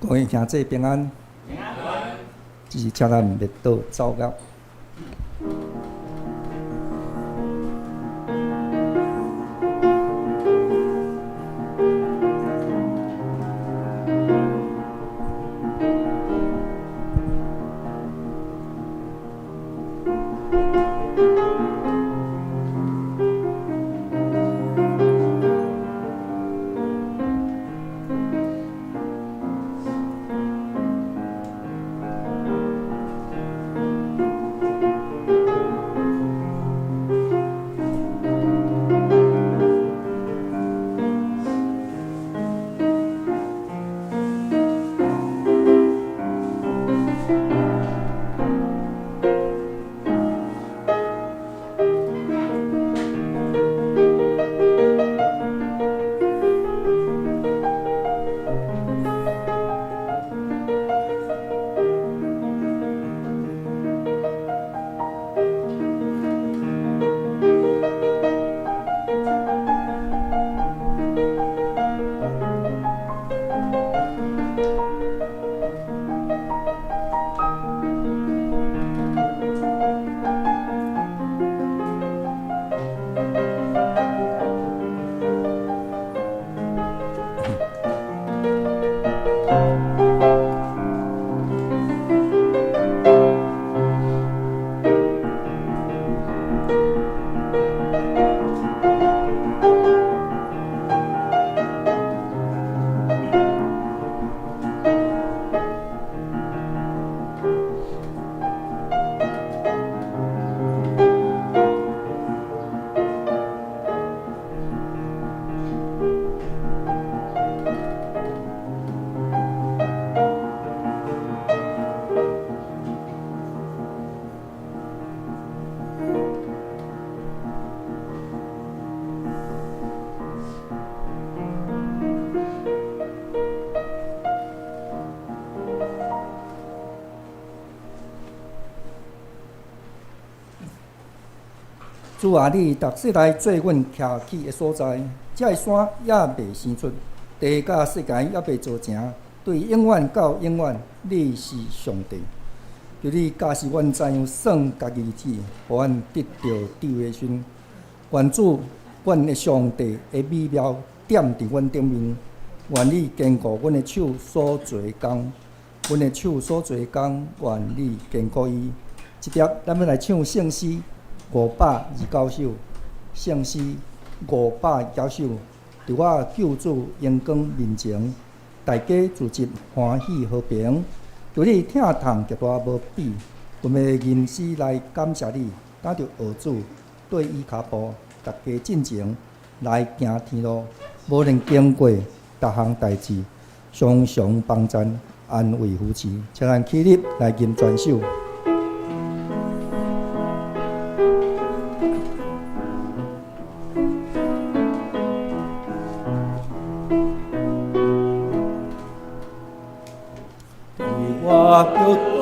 各位兄弟平安，只是請咱滅倒走到。主啊，你逐世代做阮徛起的所在，這个山猶未生出，地佮世界猶未造成，對永遠到永遠，你是上帝。求你教示阮怎樣算家己日子，予阮得著智慧心。願主，阮的上帝的美妙踮佇阮頂面，願你堅固阮的手所做的工，阮的手所做的工，願你堅固伊。這碟咱欲來唱聖詩529首，聖詩529首，佇我救主榮光面前，大家聚集歡喜和平。求你疼痛極大無比，阮欲吟詩來感謝你，擔著學主綴伊跤步，逐家進前來行天路，無論經過逐項代誌，常常幫贊安慰扶持，請咱起立來吟全首。我救主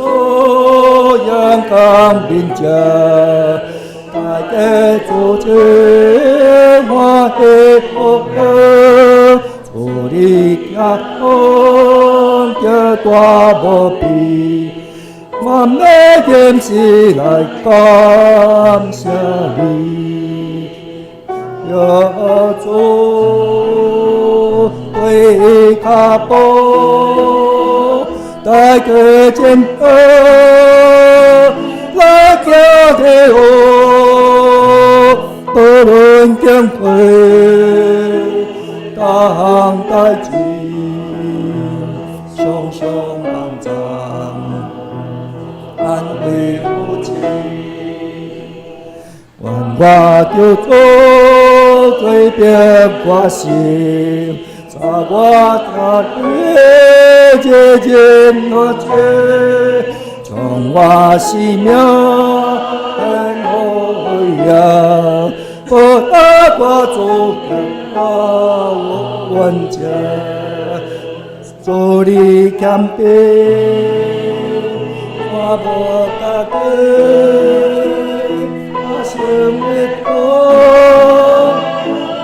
榮光面前，大家聚集歡喜和平，主你疼痛極大無比，我欲吟詩來感謝你，耶主綴伊跤步。大家前途來行天路，無論經過逐項代誌，常常幫贊安慰扶持。願我救主改變我心，查我疼你這真我切，將我生命獻予耶，報答我主我完成，主你謙卑，我無家己，我成為土，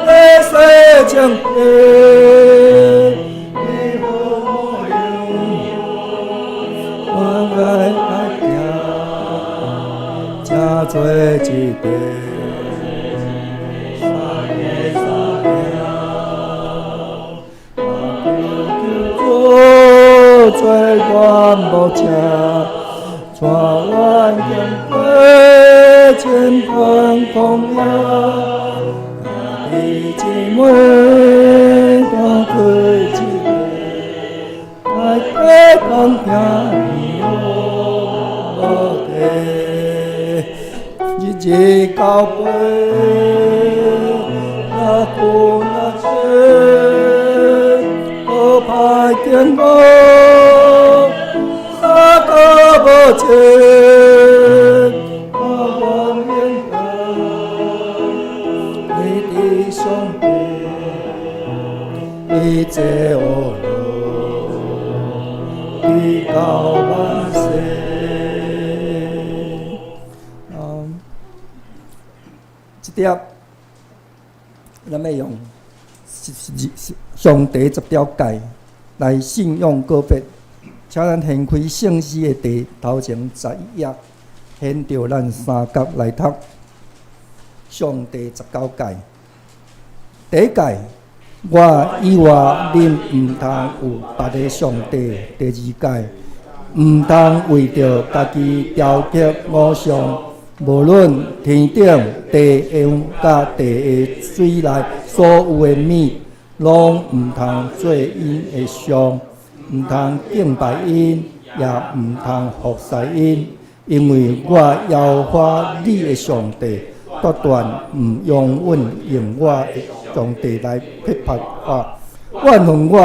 來洗淨。做一塊，三个三行，求求主做阮牧者，帶阮經過千般曠野，兄弟姊妹同開一個，大家同行無地，日日交杯，若苦若辛，無歹經過，三個無情，我願明白，你的上帝，一切惡路，直到萬世。這碟咱欲用上帝十條誡來信仰告別，請咱掀開聖詩的第頭前11頁，掀著咱三角來讀上帝十九誡。第一誡，我以外恁毋通有別个上帝。第二誡，毋通為著家己雕刻偶像，無論天頂、地上佮地下水內所有的物，攏毋通做𪜶的像，毋通敬拜𪜶，也毋通服侍𪜶，因為我耶和華你的上帝，決斷毋容允用我的上帝來撇拍我，怨恨我，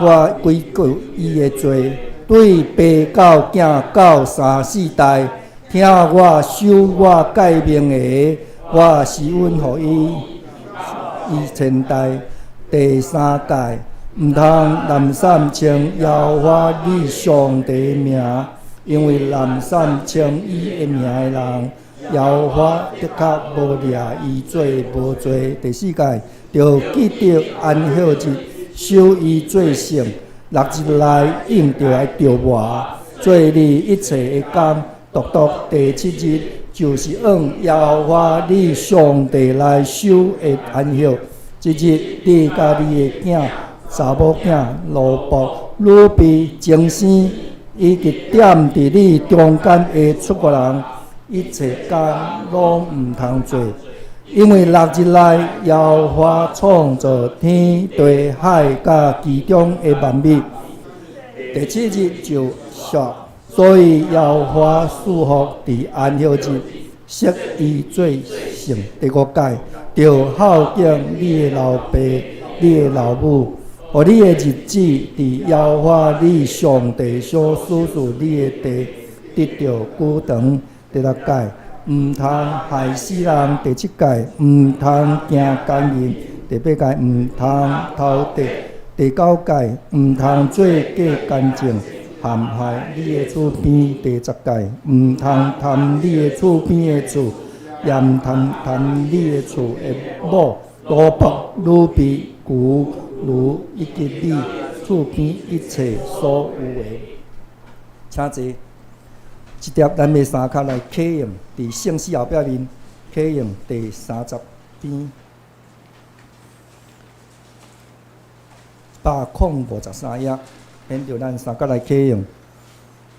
我歸咎伊的罪，對爸到囝到三四代，聽我守我誡命的，我施恩予伊以千代。第三誡，毋通濫散稱耶和華你上帝名，因為濫散稱伊的名的人，耶和華的確無掠伊做無罪。第四誡，著記得安息日，守伊做聖，六日內應著愛著磨，做你一切的工，獨獨第七日就是按耶和華你上帝來守的安息。這日你佮你的囝、查某囝、奴僕、女婢、精生，以及踮佇你中間的出國人，一切工攏毋通做，因為六日內耶和華創造天地海佮其中的萬物，第七日就歇，所以耶和華賜福佇安息日，設伊做聖。第五誡，著孝敬你的老爸、你的老母，予你的日子佇耶和華你上帝所賜予你的地得著久長。第六誡，毋通害死人。第七誡，毋通行姦淫。第八誡，毋通偷盜。第九誡，毋通做假見證，陷害你的厝邊。第十誡，毋通貪你的厝邊的厝，也毋通貪你的厝的某、奴僕、女婢、牛、驢以及你厝邊一切所有的。請坐。這碟咱欲三跤來啟用，佇聖詩後壁面啟用第30篇，153頁，免著咱三跤來啟用。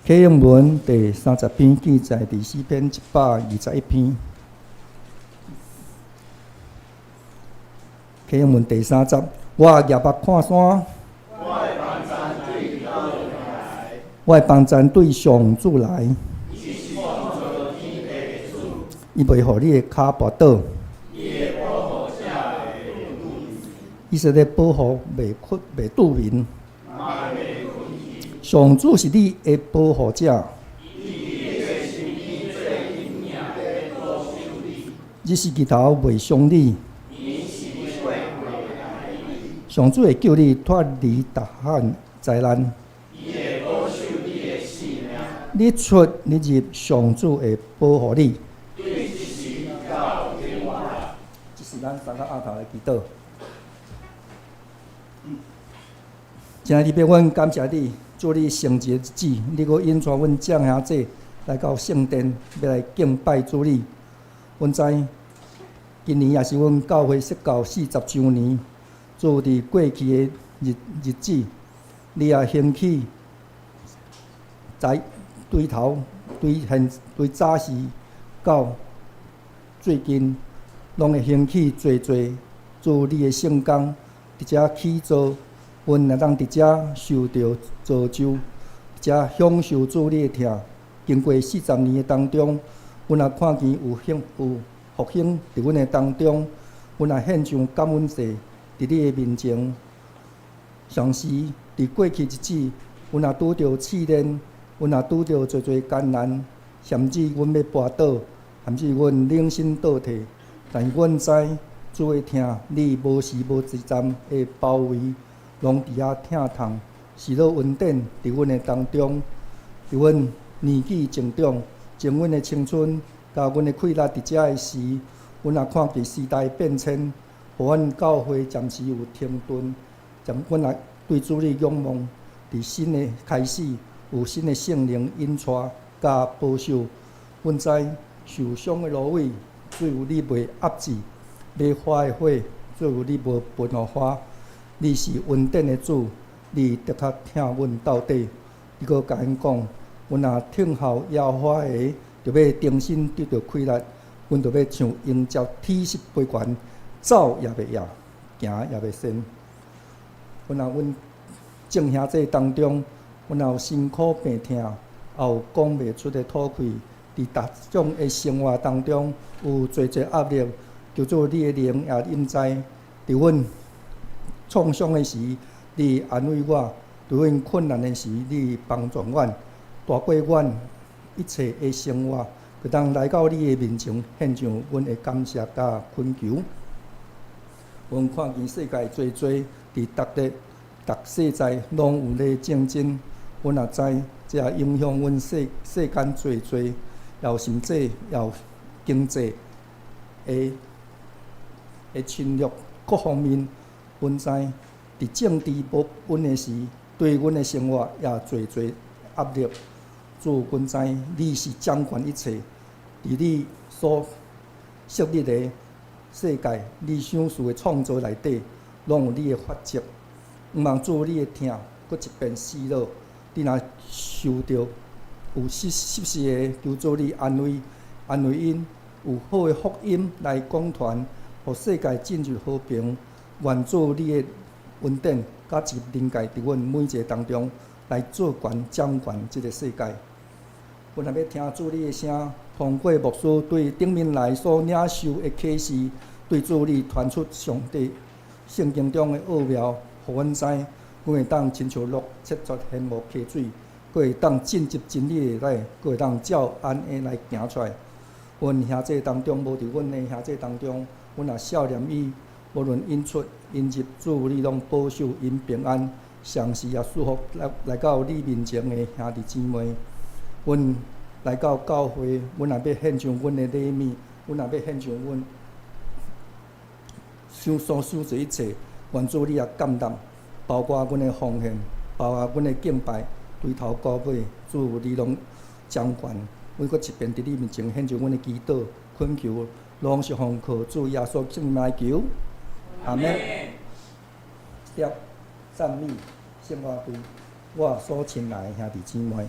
啟用文第三十篇記載佇詩篇121篇。啟用文第三十，我舉目看山。我的幫贊對上主來。伊袂予你的跤跋倒。伊是咧保護袂屈袂拄眠。上主是你的保護者。日時日頭袂傷你。上主會救你脫離逐項災難。你出你入，上主會保護你。這是咱三个阿頭來祈禱。親愛的父，阮感謝你，祝你聖潔的日子，你閣引帶阮眾兄弟來到聖殿，欲來敬拜主你。阮知今年也是阮教會設教40週年，主佇過去的日日子，你也興起在對頭對現對早時到最近，攏會興起濟濟主你的聖工，佇遮起造，阮會當佇遮受著造就，佇遮享受主你的疼。經過40年的當中，阮也看見有興有復興佇阮的當中，阮也獻上感恩祭佇你的面前。同時，佇過去日子，阮也拄著試煉，阮也拄著濟濟艱難，甚至阮欲跋倒，甚至阮冷心倒退。但是阮知主的疼，你無時無一站的包圍，攏佇遐疼痛，是你恩典佇阮的當中，佇阮年紀漸長，將阮的青春佮阮的氣力佇遮的時，阮也看見時代變遷，予阮教會暫時有停頓。暫阮也對主你仰望，佇新的開始，有新的聖靈引帶佮保守。阮知受傷的蘆葦，主你袂壓制；欲花的火，主你無分予花。你是恩典的主，你的確疼阮到底。你閣共𪜶講，阮若聽候耶和華的，就欲重新得著氣力，阮就欲像鷹捷鐵翼飛懸，走也袂掖，行也袂跣。阮若阮眾兄弟當中，阮也有辛苦病痛，也有講袂出的吐氣，佇逐種的生活當中有濟濟壓力，求主你的靈也臨在，佇阮創傷的時，你安慰我；佇阮困難的時，你幫助阮，大過阮一切的生活，會當來到你的面前，獻上阮的感謝佮懇求。阮看見世界濟濟佇逐日、逐世在攏有咧戰爭，阮也知這也影響阮世世間濟濟，也有甚至也有經濟的的侵略各方面，阮知佇政治無穩的時，對阮的生活也濟濟壓力。主，阮知你是掌管一切，佇你所設立的世界，你賞賜的創造內底，攏有你的法則。毋望主你的疼，閣一遍失落，你若受著有適適時的求主你安慰安慰𪜶，有好的福音來講傳，予世界進入和平。願主你的恩典佮臨在佇阮每一个當中，來做權掌權這个世界。阮若欲聽主你的聲，通過牧師對頂面來所領受的啟示，對主你傳出上帝聖經中的奧妙，予阮知，阮會當親像鹿切出天幕溪水，閣會當進入真理的內，閣會當照按的來行出來。阮兄弟當中，無佇阮的兄弟當中，阮也少念伊，無論𪜶出𪜶入，主你攏保守𪜶平安，同時也祝福來來到你面前的兄弟姊妹。阮來到教會，阮也欲獻上阮的禮物，阮也欲獻上阮想所想這一切，願主你也感動，包括阮的奉獻，包括阮的敬拜，對頭到尾，主你攏掌權。阮閣一遍佇你面前獻上阮的祈禱、懇求，攏是奉靠主耶穌聖名來求。阿們。接讚美聖樂隊，我所親愛的兄弟姊妹。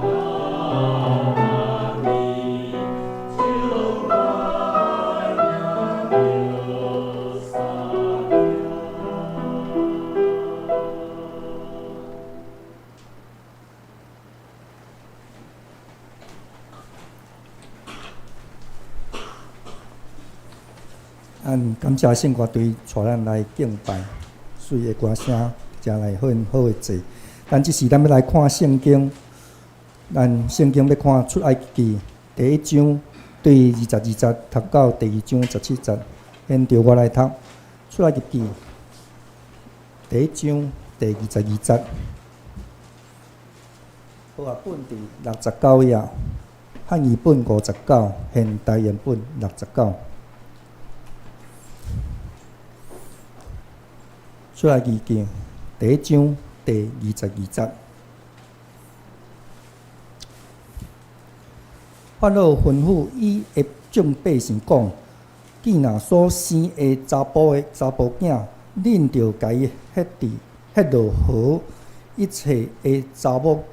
咱感謝聖歌隊帶咱來敬拜，媠的歌聲，誠來很好的祭。咱這時咱欲來看聖經，咱聖經欲看出埃及記第一章對22節讀到第二章17節，現著我來讀出埃及記第一章第二十二節。和合本佇69頁，漢語本59，現代譯本69。出埃及記第一章第二十二節，法老吩咐伊的眾百姓講：見若所生的查埔的查埔囝，恁著共伊彼佇彼落河；一切的查某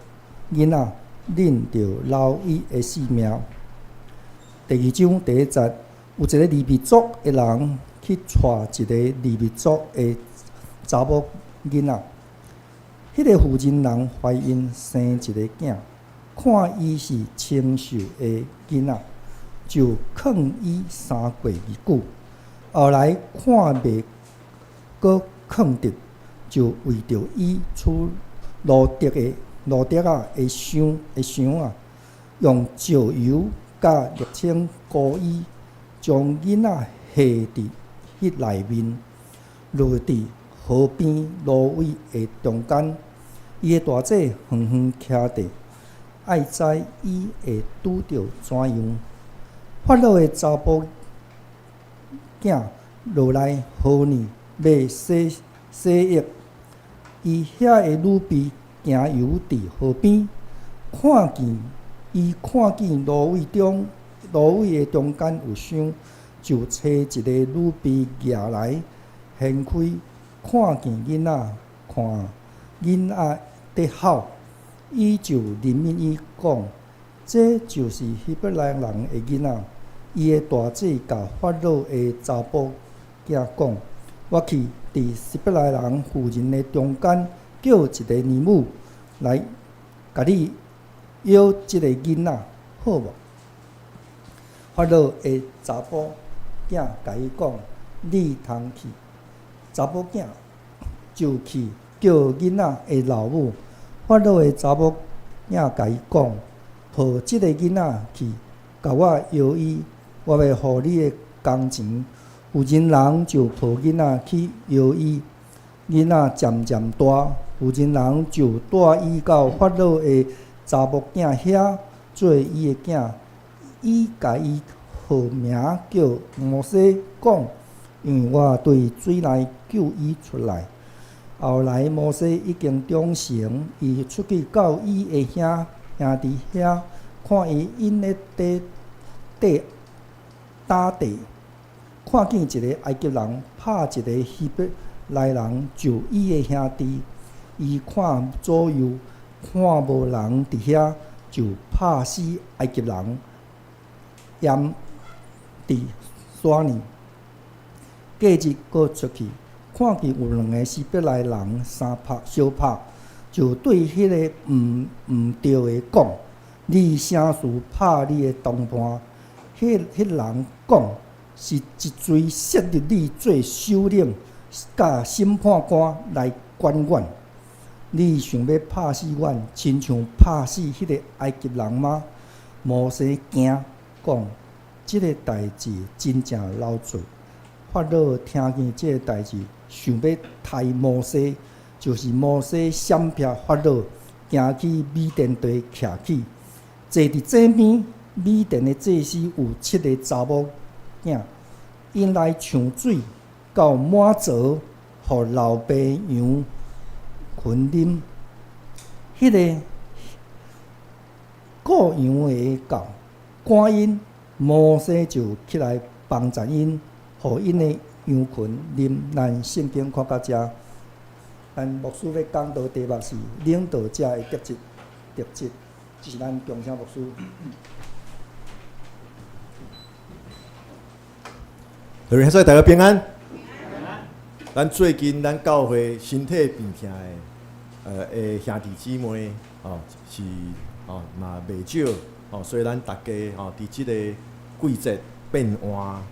囡仔，恁著留伊的性命。第二章第一節，有一个利未族的人去娶一个利未族的查某囡仔，彼个婦人人懷孕生一个囝，看伊是清秀的囡仔，就囥伊3月久。後來看袂閣囥得，就為著伊取蘆竹的蘆竹仔的箱的箱仔，用石油佮瀝青膏伊，將囡仔下佇彼內面，落佇河邊蘆葦的中間。伊的大姐遠遠徛佇，愛知伊會拄著怎樣。法老的查埔囝落來河裡欲洗洗浴，伊遐的女婢行遊佇河邊，看見伊看見蘆葦中蘆葦的中間有箱，就差一个女婢蜈來掀開。看見囡仔，看囡仔佇哭，伊就憐憫伊講：這就是希伯來人的囡仔。伊的大姐共法老的查埔囝講：我去佇希伯來人婦人的中間叫一个奶母來共你養這个囡仔，好無？法老的查埔囝共伊講：你通去。查某囝就去叫囡仔的老母。法老的查某囝共伊講：抱這个囡仔去，共我搖伊，我欲予你的工錢。婦人人就抱囡仔去搖伊，囡仔漸漸大，婦人人就帶伊到法老的查某囝遐做伊的囝。伊共伊號名叫摩西，講：因為我對水內救伊出來。後來摩西已經長成，伊出去到伊的兄兄弟遐，看伊𪜶咧佇咧打地，看見一个埃及人拍一个希伯來人，就伊的兄弟。伊看左右，看無人佇遐，就拍死埃及人，淹佇沙裡。過日閣出去，看見有兩个希伯來人相拍相拍，就對彼个毋毋著的講：你啥事拍你的同伴？彼彼人講：是一錘設立你做首領佮審判官來管阮。你想欲拍死阮，親像拍死彼个埃及人嗎？摩西驚，講：這个代誌真正老做。法老聽見這个代誌，想欲刣摩西，就是摩西閃避法老，行去米甸地徛起。坐佇井邊，米甸的祭司有七个查某囝，𪜶來搶水到滿槽，予老爸羊群啉。彼个顧羊的到，趕𪜶，摩西就起來幫助𪜶，予𪜶的羊群啉。咱聖經看到遮，咱牧師欲講道題目是領導者的特質，特質。這是咱強聲牧師。各位兄弟大家平安。咱最近咱教會身體病痛的，的兄弟姊妹，哦，是哦嘛袂少，哦，所以咱大家哦，佇這个季節變換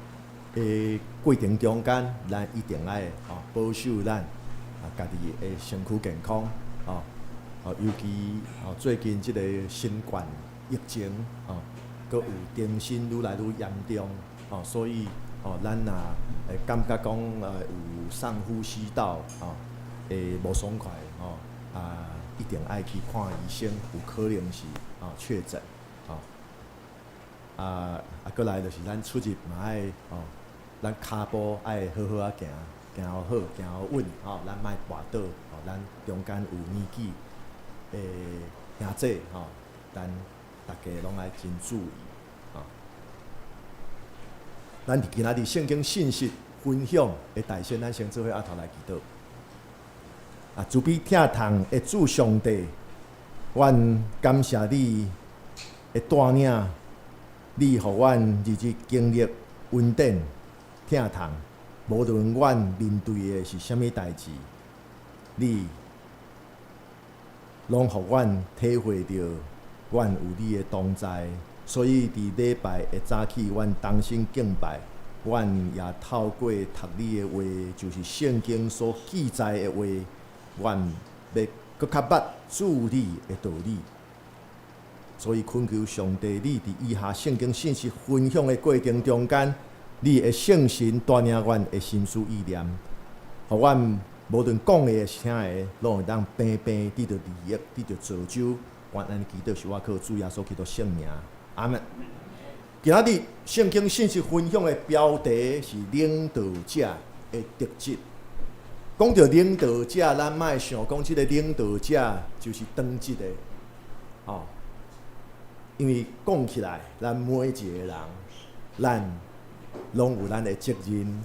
的過程中間，咱一定愛哦保守咱啊家己的身軀健康，哦，哦，尤其哦最近這個新冠疫情，哦，閣有重新愈來愈嚴重，哦，所以哦，咱若會感覺講有上呼吸道哦，會無爽快哦，啊，一定愛去看醫生，有可能是哦確診，哦，啊，閣來就是咱出入嘛愛哦，咱跤步愛好好仔行，行予好，行予穩，吼，咱莫跋倒，吼，咱中間有年紀的兄姊吼，咱逐家攏愛真注意，吼。咱佇今仔日聖經信息分享的大先，咱先做伙阿頭來祈禱。啊，慈悲疼痛的主上帝，阮感謝你的帶領，你予阮日日經歷恩典疼痛，無論阮面對的是啥物代誌，你攏予阮體會著阮有你的同在。所以佇禮拜的早起，阮同心敬拜，阮也透過讀你的話，就是聖經所記載的話，阮欲閣較捌主你的道理。所以懇求上帝，你佇以下聖經信息分享的過程中間，你的聖神帶領阮的心思意念，予阮無論講的聽的，攏會當平平得著利益，得著造就。阮按呢祈禱是倚靠主耶穌基督聖名。阿們。今仔日聖經信息分享的標題是領導者的特質。講著領導者，咱莫想講這个領導者就是當職的，吼。因為講起來，咱每一個人，咱攏有咱的責任。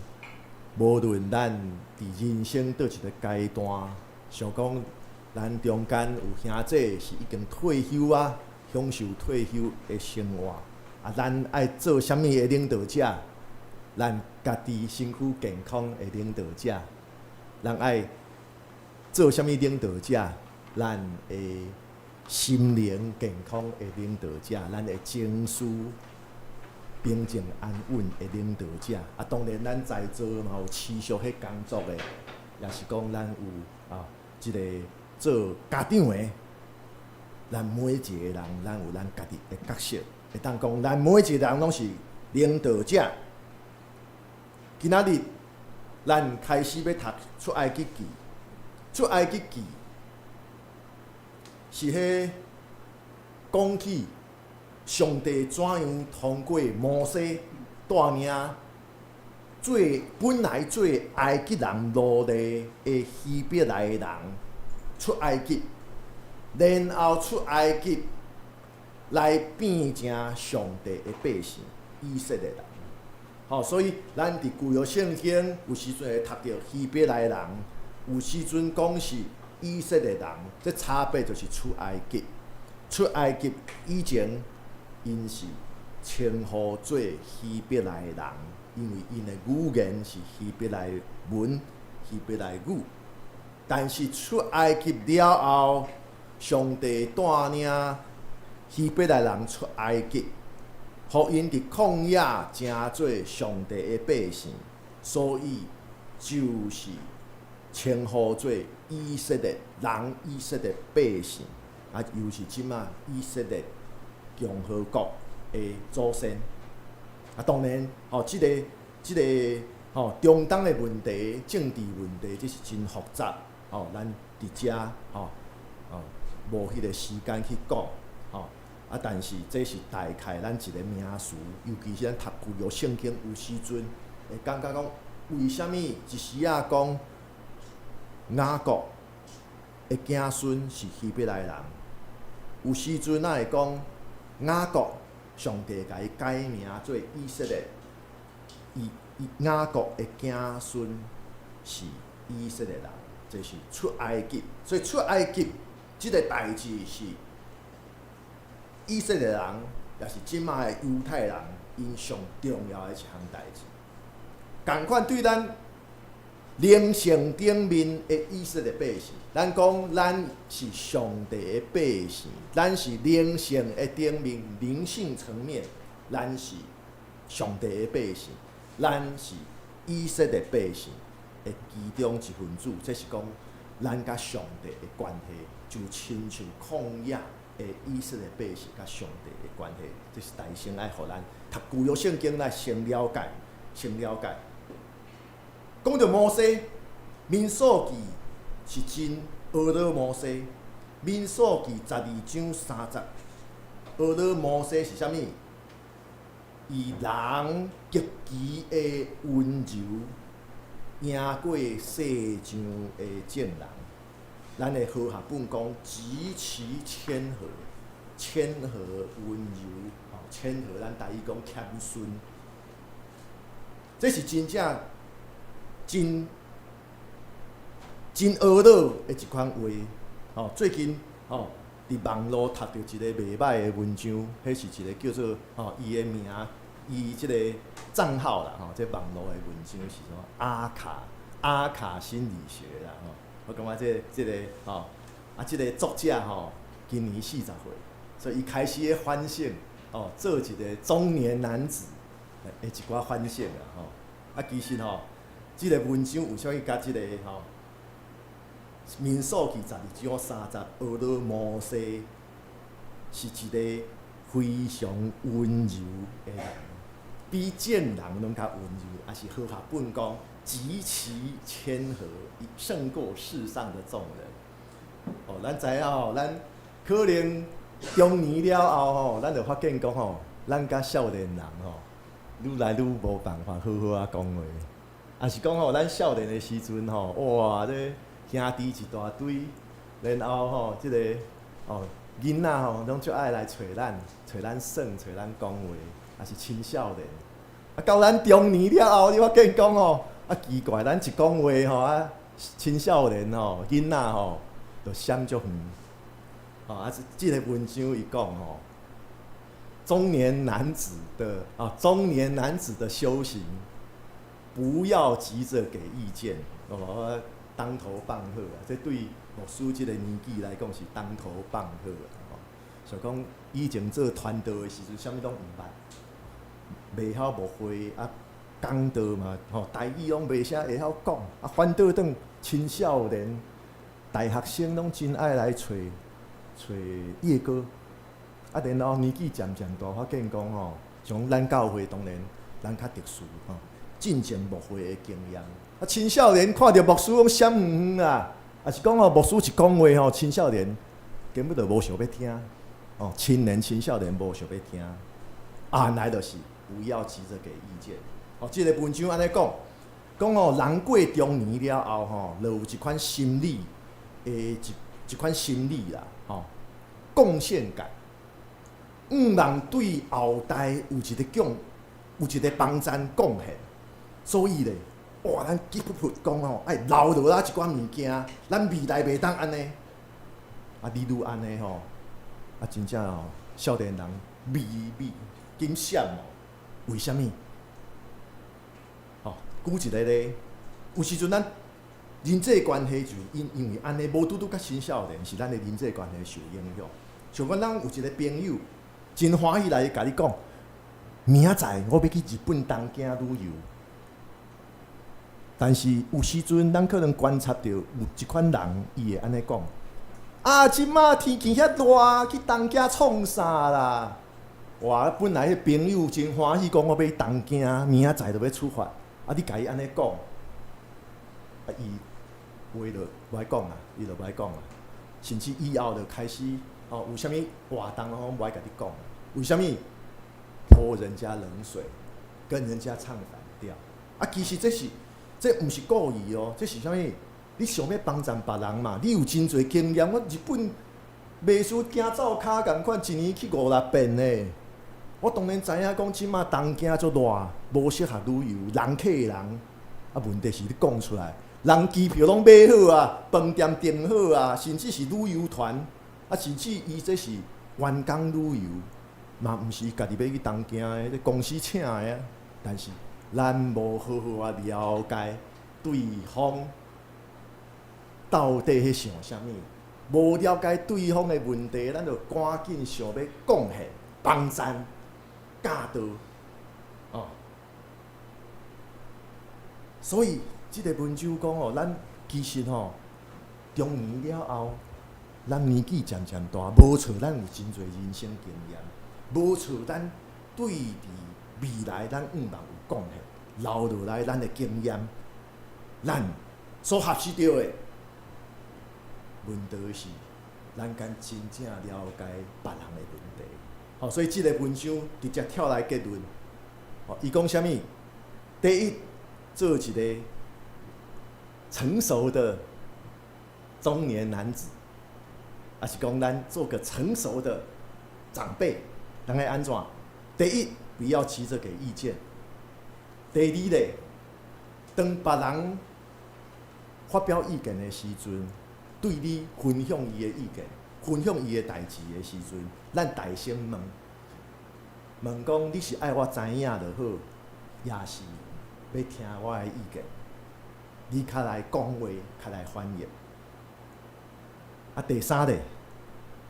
無論咱佇人生佗一个階段，想講咱中間有兄姊是已經退休啊，享受退休的生活。啊，咱愛做啥物的領導者？咱家己身軀健康的領導者，咱愛做啥物領導者？咱的心靈健康的領導者，咱的情緒平靜安穩的領導者。啊，當然咱在座嘛有持續彼工作的，也是講咱有啊，這个做家長的。咱每一個人，咱有咱家己的角色，會當講，咱每一個人攏是領導者。今仔日，咱開始欲讀出埃及記，出埃及記是彼講起上帝怎樣通過摩西帶領做本來做埃及人奴隸的希伯來人出埃及，然後出埃及來變成上帝的百姓以色列人。吼，所以咱佇舊約聖經有時陣會讀著希伯來人，有時陣講是以色列人，這差別就是出埃及。出埃及以前，𪜶是稱呼做希伯來人，因為𪜶的語言是希伯來文、希伯來語。但是出埃及了後，上帝帶領希伯來人出埃及，予𪜶佇曠野成做上帝的百姓，所以就是稱呼做以色列人、以色列百姓，啊，又是這馬以色列共和國的祖先。啊，當然，吼，這个、這个吼，中東的問題、政治問題，這是真複雜，吼，咱佇遮吼，哦，無彼个時間去講，吼。啊，但是這是大概咱一个名詞，尤其是咱讀舊約聖經有時陣會感覺講，為啥物一時仔講雅各的子孫是希伯來人，有時陣仔會講雅各上帝共伊改名做以色列，伊伊雅各的子孫是以色列人，這是出埃及，所以出埃及這个代誌是。以色列人，也是這馬的猶太人，𪜶上重要的一項代誌。仝款對咱靈性頂面的以色列百姓，咱講咱是上帝的百姓，咱是靈性的頂面，靈性層面，咱是上帝的百姓，咱是以色列百姓的其中一份子。這是講咱佮上帝的關係，就親像曠野的以色列百姓佮上帝的關係，這是大先愛予咱讀舊約聖經來先了解，先了解。講著摩西，民數記是真呵咾摩西。民數記12章30，呵咾摩西是啥物？伊人極其的溫柔，贏過世上的眾人。咱的和合本講極其謙和，謙和溫柔，吼，謙和咱台語講謙遜，這是真正真真呵咾的一款話。吼，最近吼，佇網路讀著一个袂䆀的文章，彼是一個叫做吼，伊的名，伊這個帳號啦，吼，這網路的文章是啥？阿卡阿卡心理學啦，吼。我感覺這個吼，啊，這個作者吼，今年40歲，所以伊開始咧反省，哦，做一個中年男子的一寡反省啦，吼。啊，其實吼，這個文章有啥物佮這個吼？民數記12章30，呵咾摩西是一個非常溫柔的人，比眾人攏較溫柔，也是和合本講極其謙和，勝過世上的眾人。哦，咱知影吼，咱可能中年了後吼，咱就發現講吼，咱佮少年人吼，愈來愈無辦法好好仔講話。也是講吼，咱少年的時陣吼，哇，這兄弟一大堆，然後吼，這個哦囡仔吼，攏足愛來揣咱，揣咱耍，揣咱講話，也是青少年。啊，到咱中年了後，你發現講吼，啊奇怪，咱一講話吼啊，青少年吼，囡仔吼，就閃足遠。哦，啊，這個文章伊講吼，中年男子的啊，中年男子的修行，不要急着給意見，哦。當頭棒喝啊！這對牧師這個年紀來講是當頭棒喝啊！吼，想講以前做傳道的時陣，啥物攏毋捌，袂曉牧會啊，講道嘛，吼，台語攏袂啥會曉講啊，反倒轉青少年、大學生攏真愛來揣揣葉哥，啊，然後年紀漸漸大，發現講吼，像咱教會當然咱較特殊吼，進前牧會的經驗。啊，青少年看著牧師攏閃遠遠啊，抑是講吼，牧師一講話吼，青少年根本就無想欲聽，哦，青年、青少年無想欲聽。啊，來就是不要急著給意見。哦，這個文章按呢講，講吼，人過中年了後吼，就有一款心理的一款心理啦，吼，貢獻感，向望對後代有一個貢，有一個幫贊貢獻，所以咧。哇！咱急噗噗講吼，愛留落來一寡物件，咱未來袂當按呢。啊，你愈按呢吼，啊，真正吼，少年人微微緊閃哦。為啥物？吼，舉一個例，有時陣咱人際關係就因為按呢，無拄拄佮青少年，是咱的人際關係受影響。像講咱有一個朋友，真歡喜來共你講，明仔載我欲去日本東京旅遊。但是有時陣，咱可能觀察著有一款人，伊會按呢講：啊，這馬天氣遐熱，去東京創啥啦？哇！本來彼朋友真歡喜，講我欲去東京，明仔載就欲出發。啊，你共伊按呢講，啊，伊話就無愛講啊，伊就無愛講啊。甚至以後就開始哦，有啥物活動攏無愛共你講。為啥物？潑人家冷水，跟人家唱反調。啊，其實這是。這毋是故意哦，這是啥物？你想欲幫贊別人嘛？你有真濟經驗，我日本袂輸行走跤仝款，一年去五六遍呢。我當然知影講，這馬東京足熱，無適合旅遊，人客人。啊，問題是你講出來，人機票攏買好啊，飯店訂好啊，甚至是旅遊團，啊，甚至伊這是員工旅遊嘛，毋是伊家己欲去東京的，這公司請的啊。但是咱無好好仔了解對方到底咧想啥物，無了解對方的問題，咱就趕緊想欲貢獻、幫贊、教導，哦。所以這个文章講哦，咱其實吼中年了後，咱年紀漸漸大，無錯，咱有真濟人生經驗，無錯，咱對佇未來咱向望有貢獻，留落來咱的經驗，咱所學習著的。問題是，咱敢真正了解別人的問題？吼，所以這个文章直接跳來結論。吼，伊講啥物？第一，做一个成熟的中年男子，抑是講咱做個成熟的長輩，咱愛按怎？第一，不要急著給意見。第二咧，當別人發表意見的時陣，對你分享伊的意見、分享伊的代誌的時陣，咱大聲問，問講你是愛我知影就好，抑是欲聽我的意見？你較來講話，較來反應。啊，第三咧，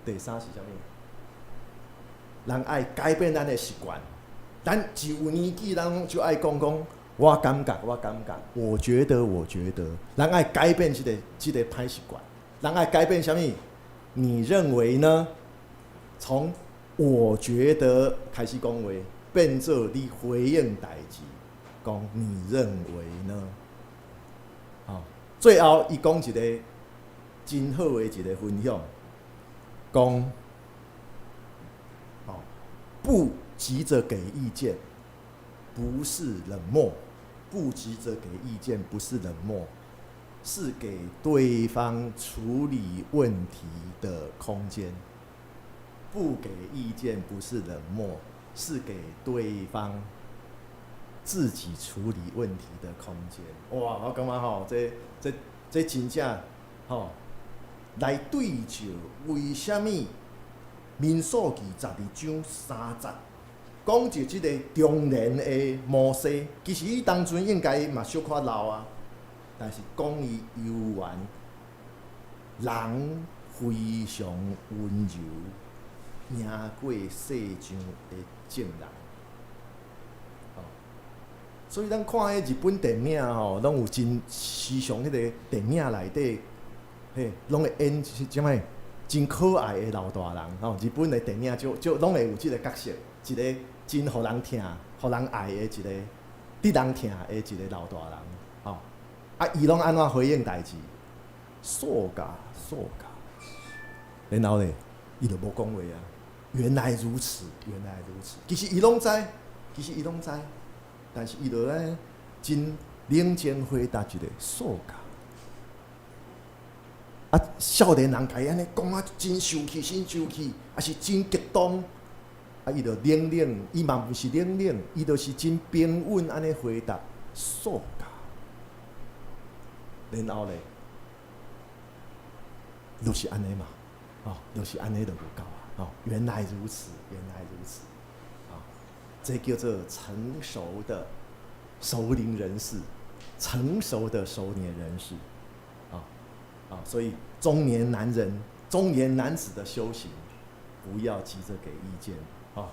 第三是啥物？人愛改變咱的習慣。咱一有年紀，咱就愛講講，我感覺，我感覺，我覺得，我覺得，咱愛改變這個歹習慣。咱愛改變啥物？你認為呢？從我覺得開始講話，變做你回應代誌，講你認為呢？吼，最後伊講一个真好的一个分享，講，吼，不急著給意見，不是冷漠；不急著給意見，不是冷漠，是給對方處理問題的空間。不給意見不是冷漠，是給對方自己處理問題的空間。哇！我感覺吼，這真正吼來對照，為啥物民數記12章3節講著這个中年的摩西，其實伊當陣應該嘛小可老啊，但是講伊猶原人非常溫柔，贏過世上的眾人。哦，所以咱看彼日本電影吼，攏有真時常彼個電影內底，嘿，攏會演啥物真可愛的老大人吼。日本的電影就就攏會有這个角色，一个真予人疼、予人愛的一个得人疼的一个老大人，吼。啊，伊攏按怎回應代誌？そうか，そうか。然後咧，伊就無講話啊。原來如此，原來如此。其實伊攏知，其實伊攏知，但是伊就咧真冷靜回答一个そうか。啊，少年人共伊按呢講啊，真生氣，真生氣，抑是真激動。啊，伊就冷冷，伊嘛毋是冷冷，伊就是真平穩按呢回答そうか。然後咧，就是按呢嘛，哦，就是按呢就有夠啊，哦，原來如此，原來如此，啊，這叫做成熟的熟齡人士，成熟的熟年人士，啊啊，所以中年男人、中年男子的修行，不要急著給意見，啊，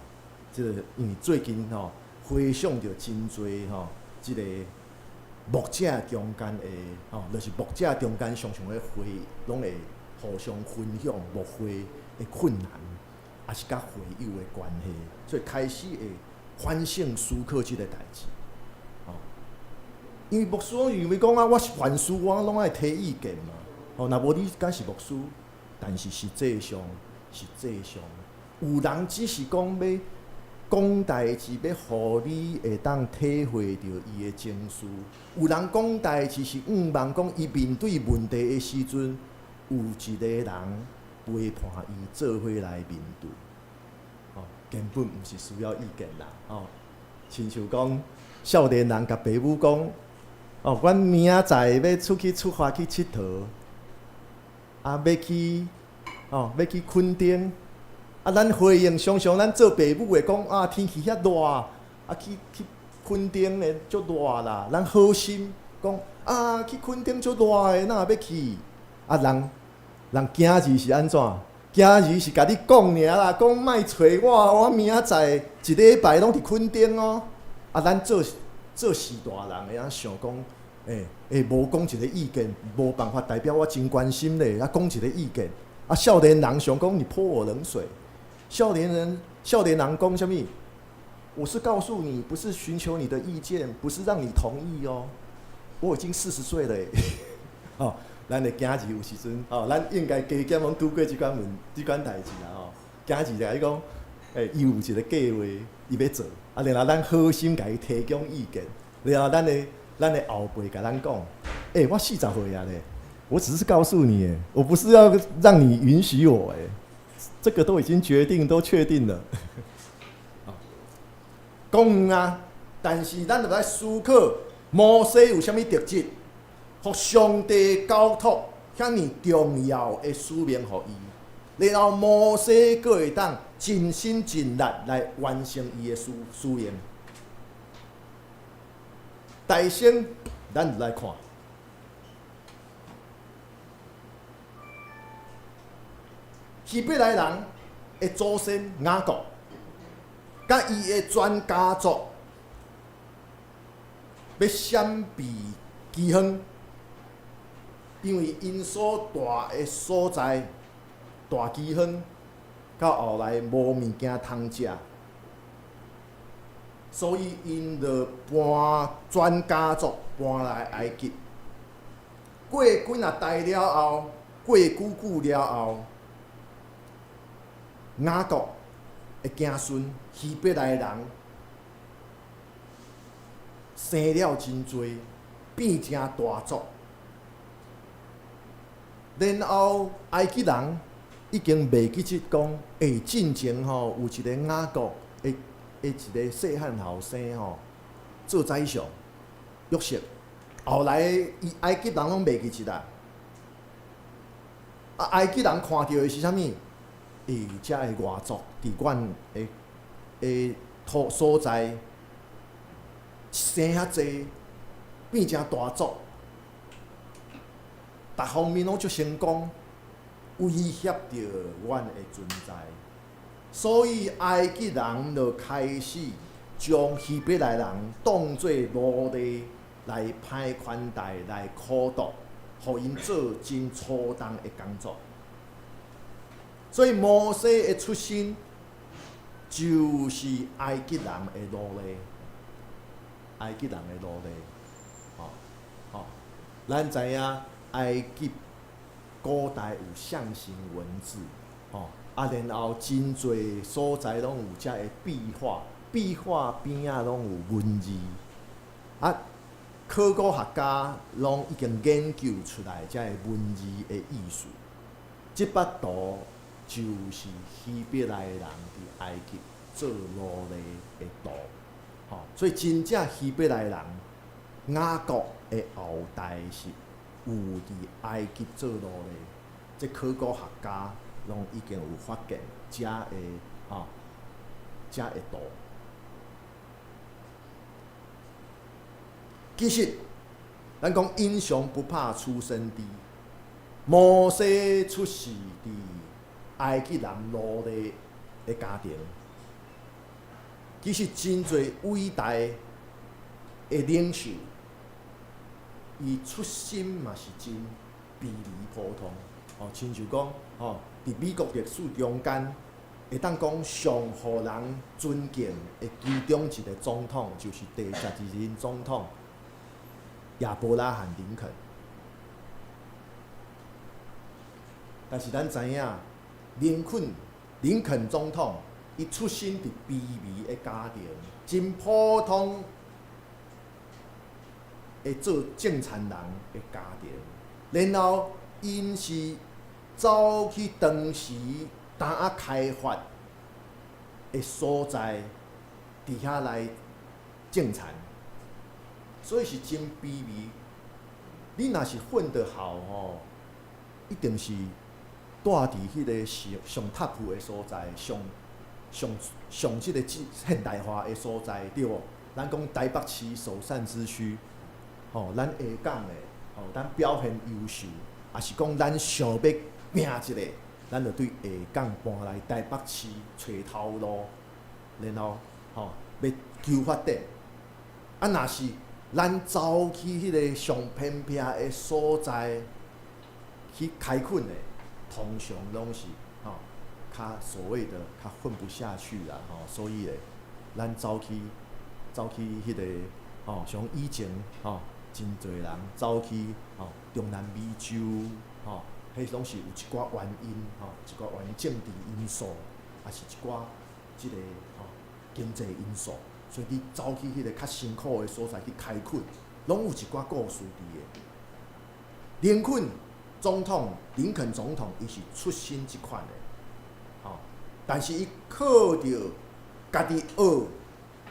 這个因為最近吼回想著真濟吼，這个牧者中間的吼，就是牧者中間常常咧會，攏會互相分享牧會的困難，抑是佮會友的關係，所以開始會反省思考這个代誌，吼。因為牧師攏認為講啊，我是凡事我攏愛提意見嘛，吼，若無你敢是牧師？但是實際上，實際上有人只是講欲講代誌，欲予你會當體會著伊的情緒。有人講代誌是向望講，伊面對問題的時陣，有一个人陪伴伊做伙來面對。吼，根本毋是需要意見啦，吼。親像講，少年人共爸母講，哦，阮明仔載欲出去出發去𨑨迌，啊，欲去，哦，欲去墾丁。啊，咱回應常常咱做爸母的講啊，天氣遐熱，啊去墾丁的足熱啦。咱好心講啊，去墾丁足熱的，哪會欲去？啊，人囝兒是按怎？囝兒是共你講爾啦，講莫揣我，我明仔載一禮拜攏佇墾丁哦。啊，咱做序大人的，啊想講，欸，無講一个意見，無辦法代表我真關心咧。啊，講一个意見，啊，少年人想講你潑我冷水。少年人講啥物？我是告訴你，不是尋求你的意見，不是讓你同意哦。我已經40歲了，哦，咱的囝兒有時陣，哦，咱應該加減攏拄過這款代誌啦吼。囝兒就共伊講，欸，伊有一个計劃，伊欲做，啊，然後咱好心共伊提供意見，然後咱的後輩共咱講，欸，我40歲啊咧，我只是告訴你，我不是要讓你允許我，欸，這個都已經決定，都確定了。講遠啊，但是咱著來思考，摩西有啥物特質，予上帝交託遐爾重要的使命予伊，然後摩西閣會當盡心盡力來完成伊的使命。大先，咱就來看，希伯來人的祖先雅各，佮伊的全家族欲閃避饑荒，因為𪜶所蹛的所在大饑荒，到後來無物件通食，所以𪜶就搬全家族搬來埃及。過幾若代了後，過久久了後，雅各的子孫希伯來人生了真濟，變成大族。然後埃及人已經袂記得講，欸，進前吼有一个雅各的一个細漢後生吼做宰相約瑟，後來伊埃及人攏袂記得啦。啊，埃及人看著的是啥物？欸，遮的外族佇阮的土所在生遐濟，變成大族，逐方面攏足成功，威脅著阮的存在，所以埃及人就開始將希伯來人當做奴隸來歹款待、來苦毒，予𪜶做真粗重的工作。所以摩西的出身就是埃及人的奴隸，埃及人的奴隸，吼吼，咱知影埃及古代有象形文字，吼啊，然後真濟所在攏有遮的壁畫，壁畫邊仔攏有文字，啊，考古學家攏已經研究出來遮的文字的意思，這幅圖就是希伯來人佇埃及做奴隸的圖，吼，所以真正希伯來人雅各的後代是有佇埃及做奴隸，這考古學家攏已經有發現遮的吼，遮的圖。其實，咱講英雄不怕出身低，摩西出世佇埃及人奴隸的家庭，其實真濟偉大的領袖，伊出身嘛是真卑微普通，哦，親像講，吼，佇美國歷史中間，會當講上予人尊敬的其中一个總統，就是第12任總統亞伯拉罕林肯。但是咱知影，林肯總統，伊出身佇卑微的家庭，真普通的做種田人的家庭，然後𪜶是走去當時豆仔開發的所在，佇遐來種田，所以是真卑微。你若是混得好吼，一定是住佇彼个上上 top 的所在，上上上這个現代化的所在，對無？咱講台北市首善之區，吼，咱下港的，吼，咱表現優秀，抑是講咱想欲拼一下，咱就對下港搬來台北市揣頭路，然後吼欲求發展。啊，若是咱走去彼个上偏僻的所在去開墾的，通常攏是吼較所謂的較混不下去啦，吼，所以咧，咱走去彼个吼，像以前吼，真濟人走去吼中南美洲吼，彼攏是有一寡原因吼，一寡原因政治因素，抑是一寡這个吼經濟因素，所以你走去彼個較辛苦的所在去開墾，攏有一寡故事佇的。林肯總統，林肯總統，伊是出身這款的，吼，但是伊靠著家己學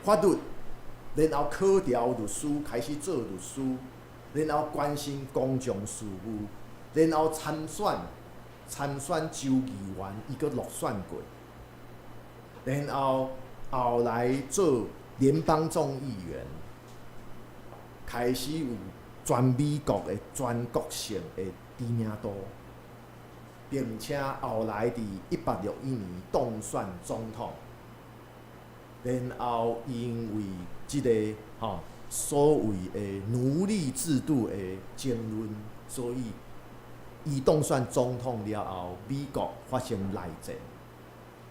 法律，然後考著律師，開始做律師，然後關心公眾事務，然後參選州議員，伊閣落選過，然後後來做聯邦眾議員，開始有全美國的全國性的知名度，並且後來佇1861年當選總統，然後因為這个吼所謂的奴隸制度的爭論，所以伊當選總統了後，美國發生內戰，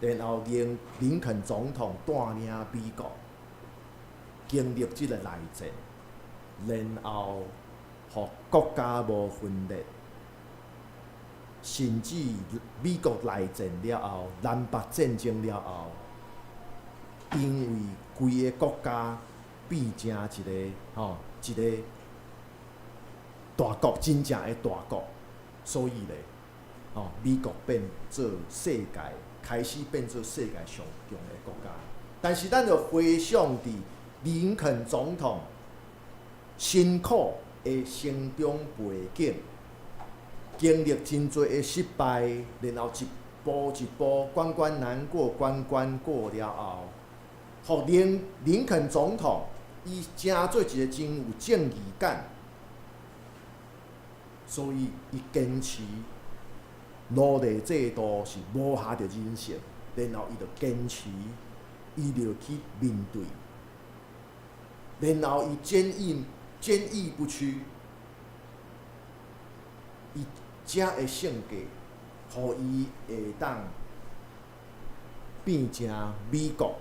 然後林肯總統帶領美國經歷這个內戰，然後予國家無分裂，甚至美國內戰了後，南北戰爭了後，因為規个國家變成一个吼一个大國，真正的大國，所以咧，吼美國變做世界開始變做世界上強的國家。但是咱著回想佇林肯總統辛苦的成長背景，經歷真濟的失敗，然後一步一步關關難過關關過了後，予林肯總統伊成做一個真有正義感，所以伊堅持奴隸制度是無合著人性，然後伊就堅持，伊就去面對，然後伊堅毅不屈，伊這的性格，予伊會當變成美國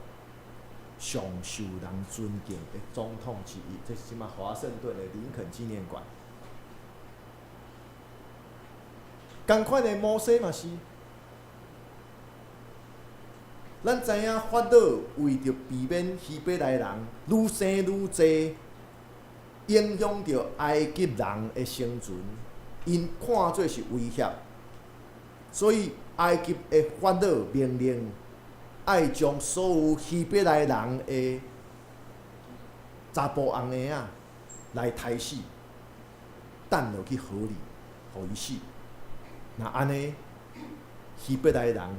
上受人尊敬的總統之一。這是這馬華盛頓的林肯紀念館。仝款的摩西嘛是，咱知影法老為著避免希伯來人愈生愈濟，影響著埃及人的生存，𪜶看做是威脅，所以埃及的法老命令愛將所有希伯來人的查埔紅嬰仔來刣死，擲落去河裡，予伊死。若按呢，希伯來人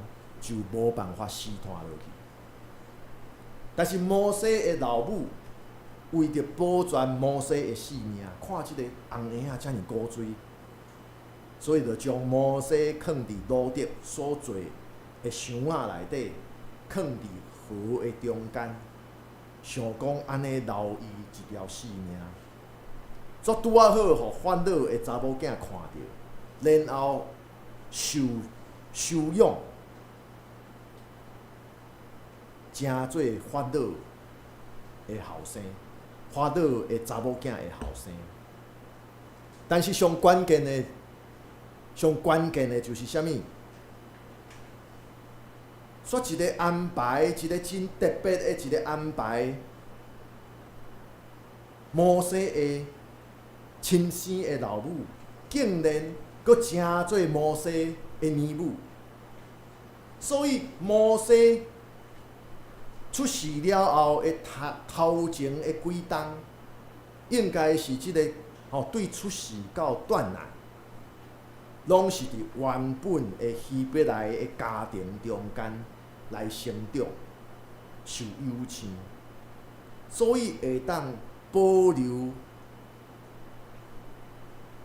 就無辦法死拖落去。但是摩西的老母為著保全摩西的性命，看這个紅嬰仔遮爾古錐，所以就將摩西囥佇路得所做的箱仔內底，囥佇河的中間，想講按呢留伊一條性命。煞拄仔好，予法老的查某囝看著，然後受收養，成做法老的後生，法老的查某囝的後生。但是上關鍵的，上關鍵的就是啥物？煞一个安排，一个真特別的一个安排。摩西的親生的老母，竟然閣成做摩西的乳母。所以摩西出世了後的頭前的幾冬，應該是這个吼對出世到斷奶。攏是佇原本的希伯來的家庭中間來成長、受養飼，所以會當保留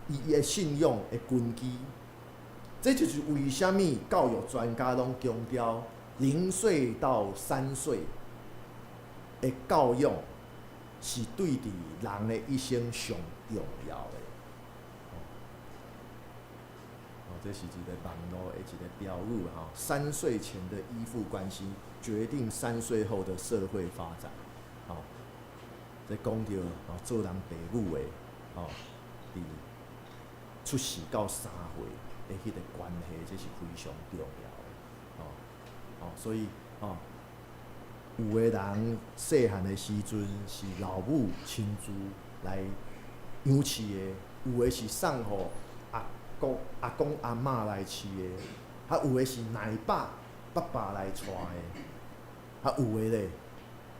伊的信仰的根基。這就是為啥物教育專家攏強調0歲到3歲的教養是對佇人的一生上重要的。哦，這是一個網路的一個標語吼，三歲前的依附關係決定三歲後的社會發展。吼，這講著哦，做人爸母的吼，佇出世到三歲的彼個關係，這是非常重要的。吼，哦，所以吼，有的人細漢的時陣是老母親自來養飼的，有的是送予阿公、阿公阿嬤來飼的，啊有的是奶爸、爸爸來帶的，啊有的咧，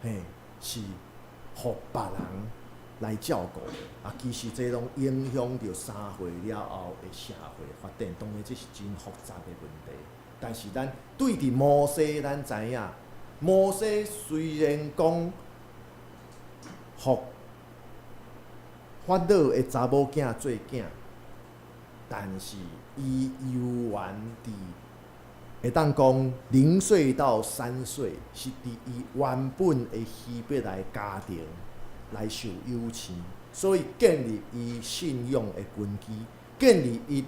嘿，是予別人來照顧的。啊，其實這攏影響著三歲了後的社會發展，當然這是真複雜的問題。但是咱對佇摩西，咱知影，摩西雖然講，予法老的查某囝做囝，但是伊猶原佇會當講0歲到3歲是佇伊原本的希伯來家庭來受養飼，所以建立伊信仰的根基，建立伊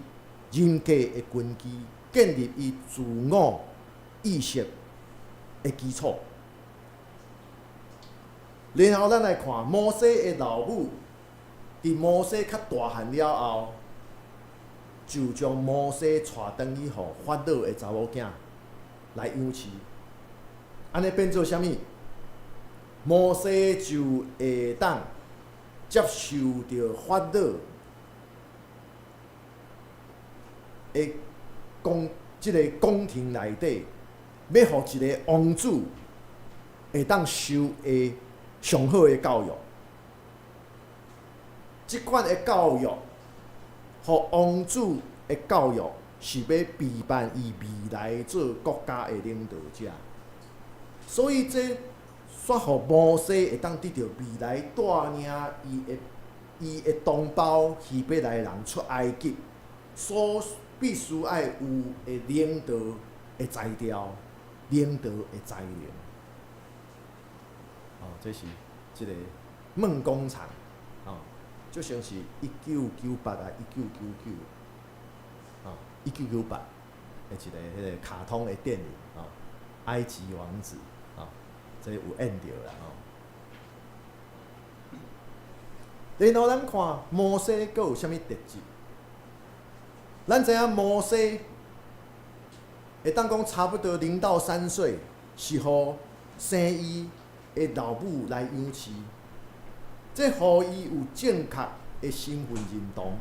人格的根基，建立伊自我意識的基礎。然後咱來看摩西的老母，佇摩西較大漢了後，就將摩西帶轉去予法老的查某囝來養飼，按呢變做啥物？摩西就會當接受著法老的宮，這個宮廷內底，欲予一個王子會當受的上好的教育。這款的教育，予王子的教育是欲備辦伊未來做國家的領導者，所以這煞予摩西會當得著未來帶領伊的同胞希伯來人出埃及，所必須愛有的領導的才調，領導的才能。哦，這是這個夢工廠，哦，就像是一九九八啊，一九九九，哦，一九九八的一個彼個卡通的電影，哦，埃及王子，哦，這有演著啦，吼。然後咱看摩西閣有啥物特質？咱知影摩西會當講差不多0到3歲是予生伊的老母來養飼，這予伊有正確的身份認同。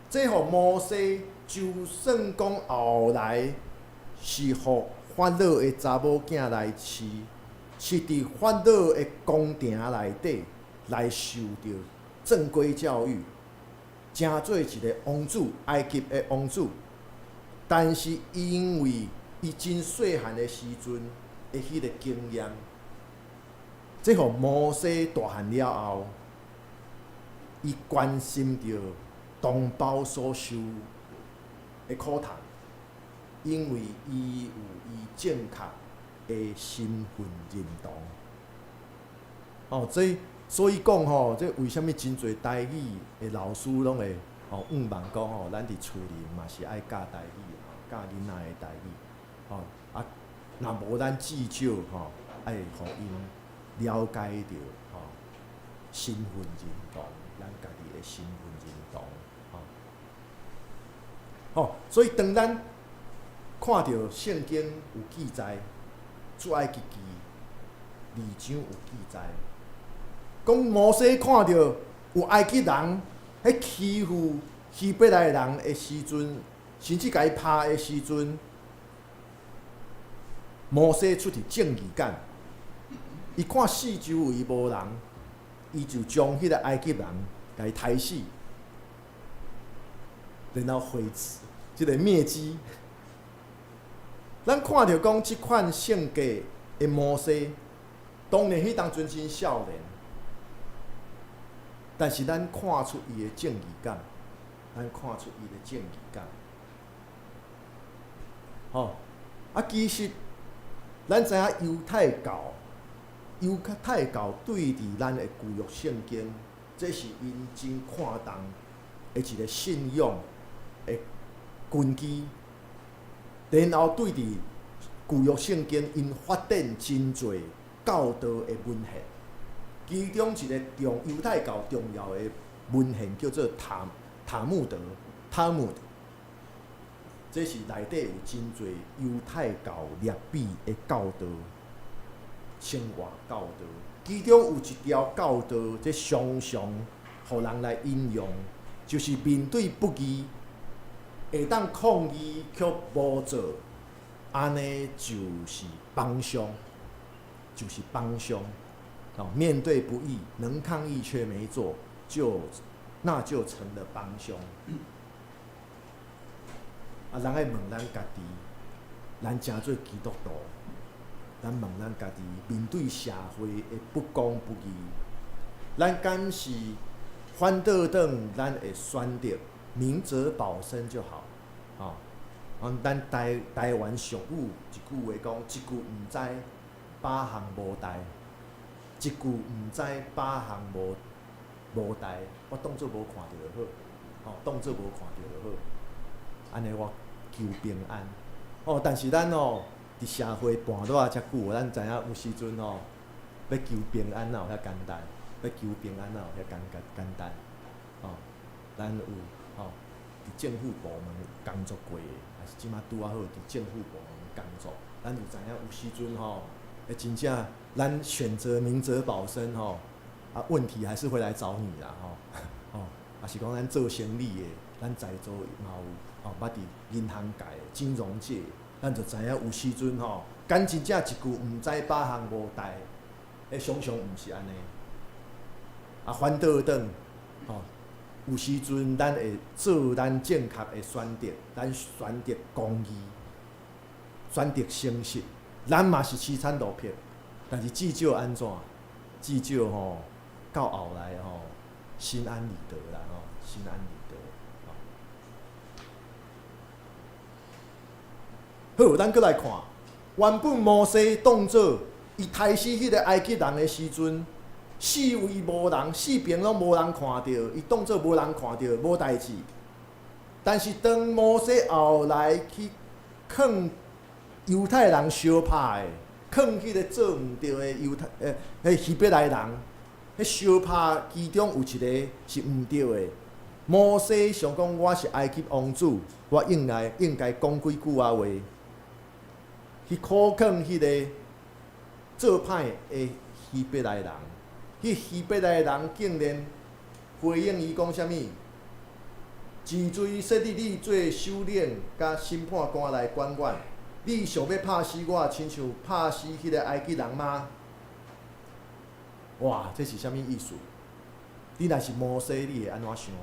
這予摩西就算講後來是予法老的查某囝來飼，是佇法老的宮廷內底來受著正規教育，成做一個王子，埃及的王子。但是因為伊真細漢的時陣的彼個經驗，這予摩西大漢了後，伊關心著同胞所受的苦痛，因為伊有伊正確的身份認同。哦，這所以講吼，這為啥物真濟台語的老師攏會吼向望講吼，咱佇厝裡嘛是愛教台語，吼，教囡仔的台語，吼啊，若無咱至少吼愛予𪜶了解著吼身份認同，咱家己的身份認同，吼。吼，所以當咱看著聖經有記載，出埃及記二章有記載，講摩西看著有埃及人彼欺負希伯來人的時陣，甚至共伊拍的時陣，摩西出佇正義感，伊看四周圍無人，伊就將彼個埃及人共伊刣死。然後毀子，這个滅機。咱看著講這款性格的摩西，當然彼當陣真少年，但是咱看出伊的正義感，咱看出伊的正義感。吼，啊，其實咱知影猶太教，猶太教對佇咱的舊約聖經，這是𪜶真看重的一個信仰的根基。然後對佇舊約聖經，𪜶發展真濟教導的文獻，其中一個重猶太教重要的文獻叫做塔塔木德（Talmud），這是內底有真濟猶太教律比的教導、生活教導。其中有一條教導，這常常予人來引用，就是面對不義，會當抗議卻無做，按呢就是幫兇，就是幫兇。哦，面對不義，能抗議卻沒做，就那就成了幫兇。啊，咱愛問咱家己，咱誠做基督徒，咱問咱家己，面對社會的不公不義，咱敢是反倒轉，咱會選擇明哲保身就好，吼。咱台台灣俗語一句話講，一句毋知，百項無代；一句毋知，百項無無代。我當做無看著就好，吼，當做無看著就好。按呢我求平安。哦，但是咱哦，佇社會盤躉遮久，咱知影有時陣吼，欲求平安哪有遐簡單？欲求平安哪有遐簡簡簡單？吼，咱有吼，佇政府部門工作過的，還是這馬拄仔好佇政府部門工作，咱就知影有時陣吼，會真正咱選擇明哲保身吼，啊，問題還是會來找你啦吼，吼，啊是講咱做生意的，咱在座嘛有吼，捌佇銀行界、金融界，咱就知影有時陣吼，敢真正一句毋知百項無代，彼常常毋是按呢。啊，反倒轉，吼，有時陣咱會做咱正確的選擇，咱選擇公義，選擇誠實，咱嘛是淒慘落魄，但是至少按怎？至少吼，到後來吼，心安理得啦吼，心安理得。好，咱閣來看，原本摩西當做伊刣死彼個埃及人的時陣，四圍無人，四邊攏無人看著，伊當做無人看著，無代誌。但是當摩西後來去勸猶太人相拍的，勸彼個做毋著的猶太彼希伯來人，彼相拍其中有一個是毋著的。摩西想講我是埃及王子，我應該應該講幾句仔話，去苦勸彼個做歹的希伯來人。彼希伯來人竟然回應伊講啥物？真濟設立你做首領佮審判官來管阮，你想欲拍死我，親像拍死彼個埃及人嗎？哇，這是啥物意思？你若是摩西，你會按怎想？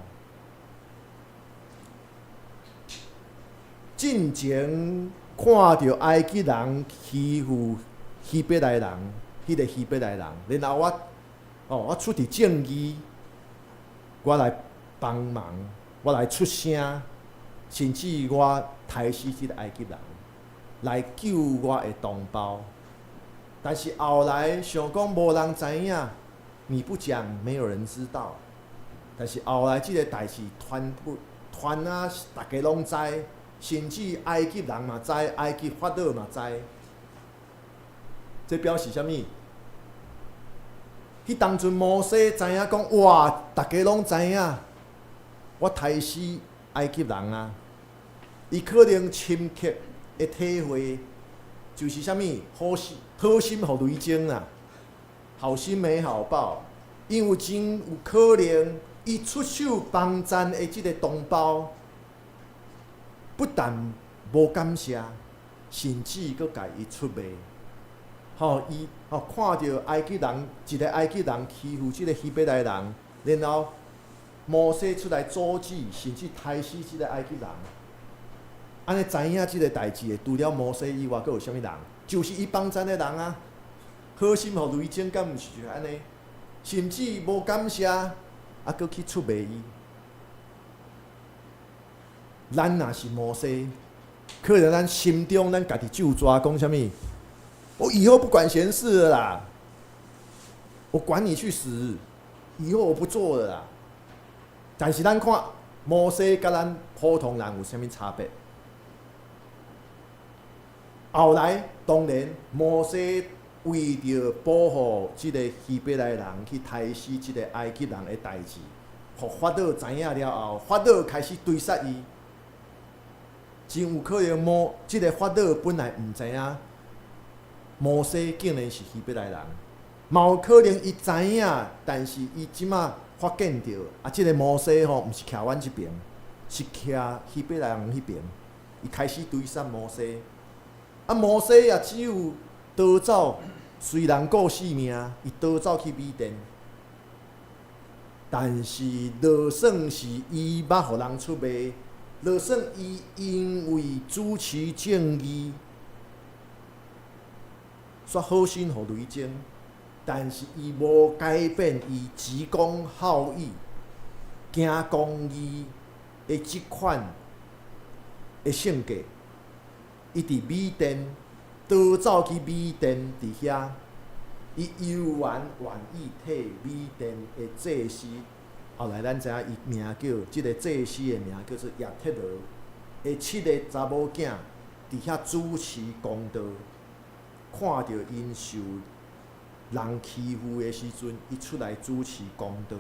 進前看著埃及人欺負希伯來人，彼個希伯來人，然後我，哦，我出佇正義，我來幫忙，我來出聲，甚至我刣死這個埃及人，來救我的同胞。但是後來想講無人知影，你不講，沒有人知道。但是後來這個代誌傳傳啊，逐家攏知，甚至埃及人嘛知，埃及法老嘛知。這表示啥物？彼當陣摩西知影講，哇，逐家攏知影，我刣死埃及人啊！伊可能深刻的體會，就是啥物好心好心予雷鐘啊，好心沒好報。因為真有可能，伊出手幫贊的這個同胞，不但無感謝，甚至閣共伊出賣。吼，伊吼看著埃及人一個埃及人欺負這個希伯來人，然後摩西出來阻止，甚至刣死這個埃及人。按呢知影這个代誌的，除了摩西以外，閣有啥物人？就是伊幫贊的人啊！好心予雷精，敢毋是就按呢？甚至無感謝，啊，閣去出賣伊。咱若是摩西，可能咱心中咱家己咒詛講啥物？我以後不管閒事了啦，我管你去死，以後我不做了啦。但是咱看摩西佮咱普通人有啥物差別？後來當然摩西為著保護這个希伯來人去刣死這个埃及人的代誌，予法老知影了後，法老開始追殺伊。真有可能這个法老本來毋知影摩西竟然是希伯來人，嘛有可能伊知影，但是伊這馬發現著啊，這个摩西吼，毋是徛阮這邊，是徛希伯來人彼邊，伊開始追殺摩西。啊，摩西也只有逃走，雖然顧性命，伊逃走去米甸，但是就算是伊捌予人出賣，就算伊因為主持正義，煞好心予雷精，但是伊無改變伊急公好義、行公義的這款的性格。伊佇米甸逃走去米甸，佇遐，伊猶原願意替米甸的祭司。後來咱知影伊名叫這个祭司的名叫做葉忒羅的七个查某囝佇遐主持公道，看著𪜶受人欺負的時陣，伊出來主持公道。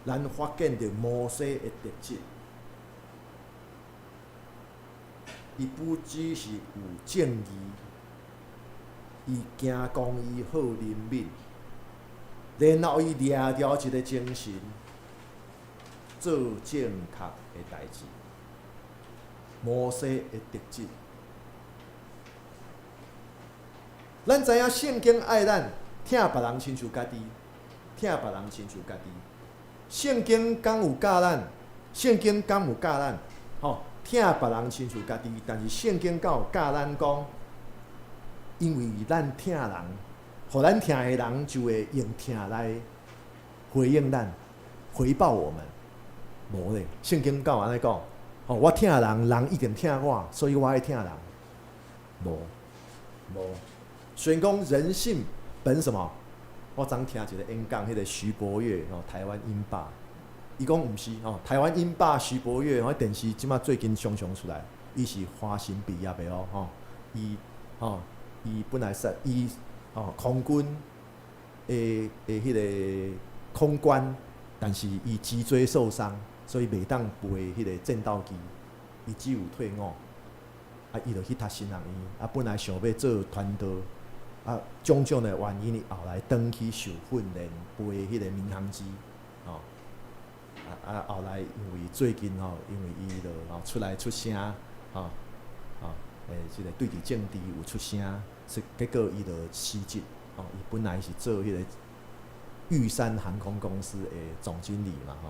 咱發現著摩西的特質，伊不只是有正義，伊行公義好憐憫，然後伊掠牢一个精神，做正確的代誌。摩西的特質，咱知影聖經愛咱疼別人親像家己，疼別人親像家己。聖經敢有教咱？聖經敢有教咱？吼，疼別人親像家己，但是聖經敢有教咱講，因為咱疼人，予咱疼的人就會用疼來回應咱，回報我們。無咧，聖經敢有按呢講？吼，我疼人，人一定疼我，所以我愛疼人。無，無。雖然講人性本什麼？我昨聽一個演講，彼個徐柏岳吼，台灣鷹霸，伊講毋是吼，台灣鷹霸徐柏岳，吼，電視這馬最近常常出來，伊是華新畢業的哦，吼，伊吼，伊本來是伊吼空軍的彼个空官，但是伊脊椎受傷，所以袂當飛彼个戰鬥機，伊只有退伍，啊，伊就去讀神學院，啊，本來想欲做傳道。啊，種種的原因，伊後來轉去受訓練飛彼个民航機，吼。啊啊，後來因為最近吼，因為伊就吼出來出聲，吼，吼，這个對佇政治有出聲，是結果伊就辭職，吼。伊本來是做彼個玉山航空公司的總經理嘛，吼，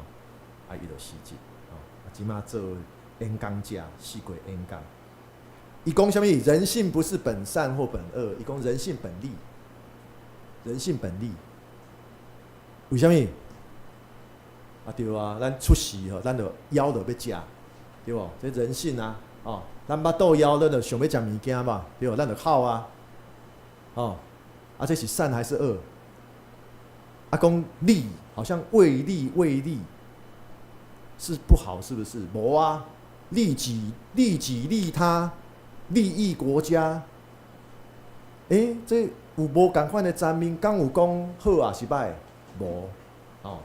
啊，伊就辭職，吼，啊，這馬做演講者，四界演講。伊講啥物？人性不是本善或本惡，伊講人性本利，人性本利。為啥物？啊對啊，咱出世吼，咱就枵就欲食，對無？這人性啊，哦，咱腹肚枵，咱就想欲食物件嘛，對無？咱就哭啊，哦，啊，這是善還是惡？啊，講利，好像為利為利是不好，是不是？無啊，利己利己利他。利益國家，欸，這有無仝款的層面？敢有講好抑是䆀？無，哦。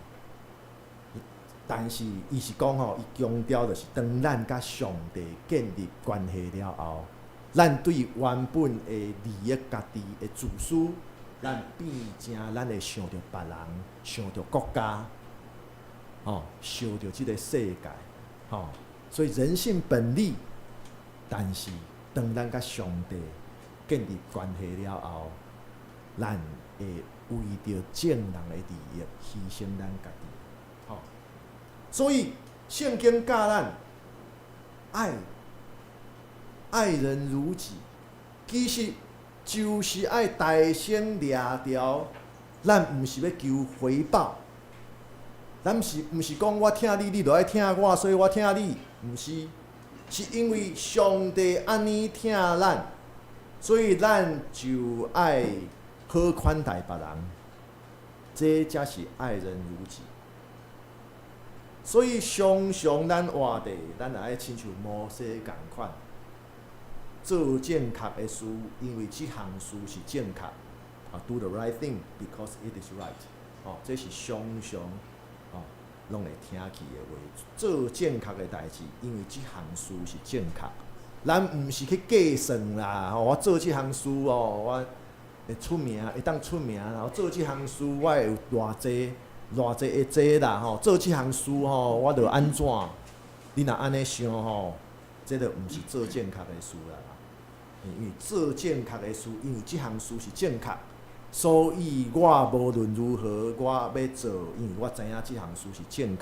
但是伊是講吼，伊強調就是當咱佮上帝建立關係了後，咱對原本的利益家己的自私，咱變成咱會想著別人，想著國家，哦，想著這个世界，吼。所以人性本利，但是當咱佮上帝建立關係了後，咱會為著眾人的利益犧牲咱家己。吼，所以聖經教咱愛愛人如己，其實就是愛大聲掠著，咱毋是欲求回報，咱是毋是講我疼你，你就愛疼我，所以我疼你，毋是，是因為上帝按呢疼咱，所以咱就愛好款待別人，這才是愛人如己。所以常常咱活著，咱也愛親像摩西仝款，做正確的事，因為這項事是正確。啊，do the right thing because it is right。哦，這是常常哦，攏會聽去的話。做正確的代誌，因為這項事是正確。咱毋是去計算啦，吼，我做這項事哦，我會出名，會當出名，我做這項事，我會有偌濟偌濟的濟啦，吼，做這項事吼，我就按怎？你若按呢想吼，這就毋是做正確的事啦。因為做正確的事，因為這項事是正確，所以我無論如何我欲做，因為我知影這項事是正確，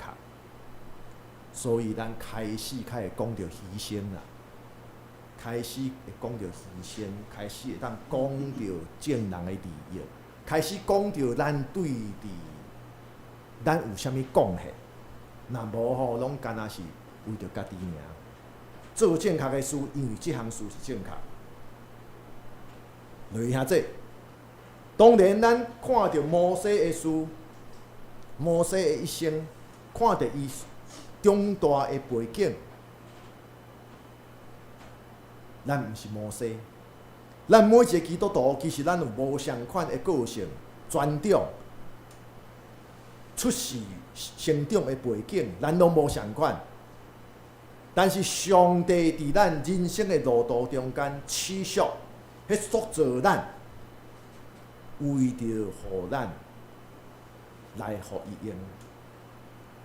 所以咱開始較會講著犧牲啦，開始會講著犧牲，開始會當講著眾人的利益，開始講著咱對佇咱有啥物貢獻，若無吼，攏干焦是為著家己爾。做正確的事，因為這項事是正確。落去遐濟，當然咱看著摩西的事，摩西的一生，看著伊長大的背景，咱毋是摩西，咱每一个基督徒其實咱有無仝款的個性、專長、出世、成長的背景，咱攏無仝款。但是上帝佇咱人生的路途中間，持續彼塑造咱，為著予咱來予伊用，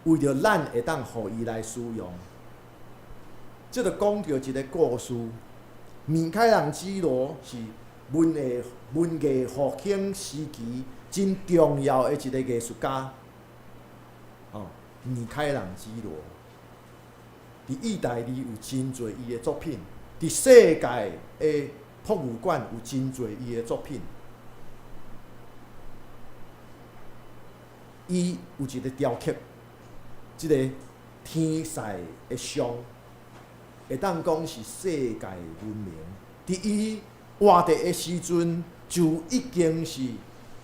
為著咱會當予伊來使用。這就講著一個故事。米開朗基羅是文藝復興時期真重要的一個藝術家。哦，米開朗基羅佇意大利有真濟伊的作品，佇世界的博物館有真濟伊的作品。伊有一個雕刻，這個天使的像，會當講是世界聞名。佇伊活著的時陣，就已經是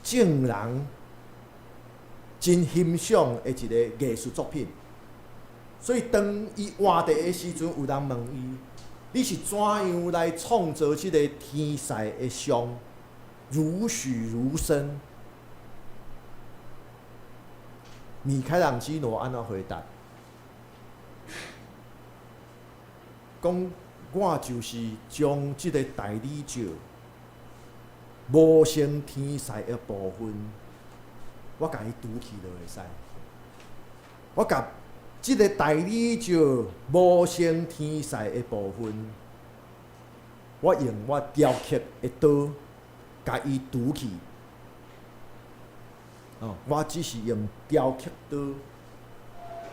眾人真欣賞的一個藝術作品。所以當伊活著的時陣，有人問伊：你是怎樣來創造這個天使的像，如栩如生？米開朗基羅按怎回答？講我就是將這個大理石磨成天使的部分，我共伊除去就會使。我共這個大理石磨成天使的部分，我用我雕刻的刀共伊除去。哦，我只是用雕刻刀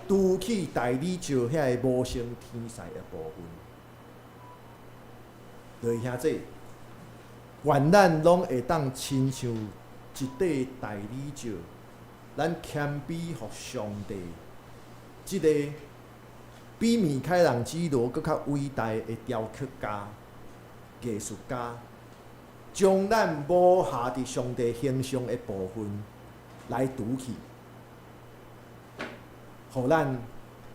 除去大理石遐个磨成天使的部分。就是兄弟，願咱攏會當親像一塊大理石，咱謙卑予上帝，這个比米開朗基羅閣較偉大的雕刻家、藝術家，將咱無合佇上帝形象的部分來除去，予咱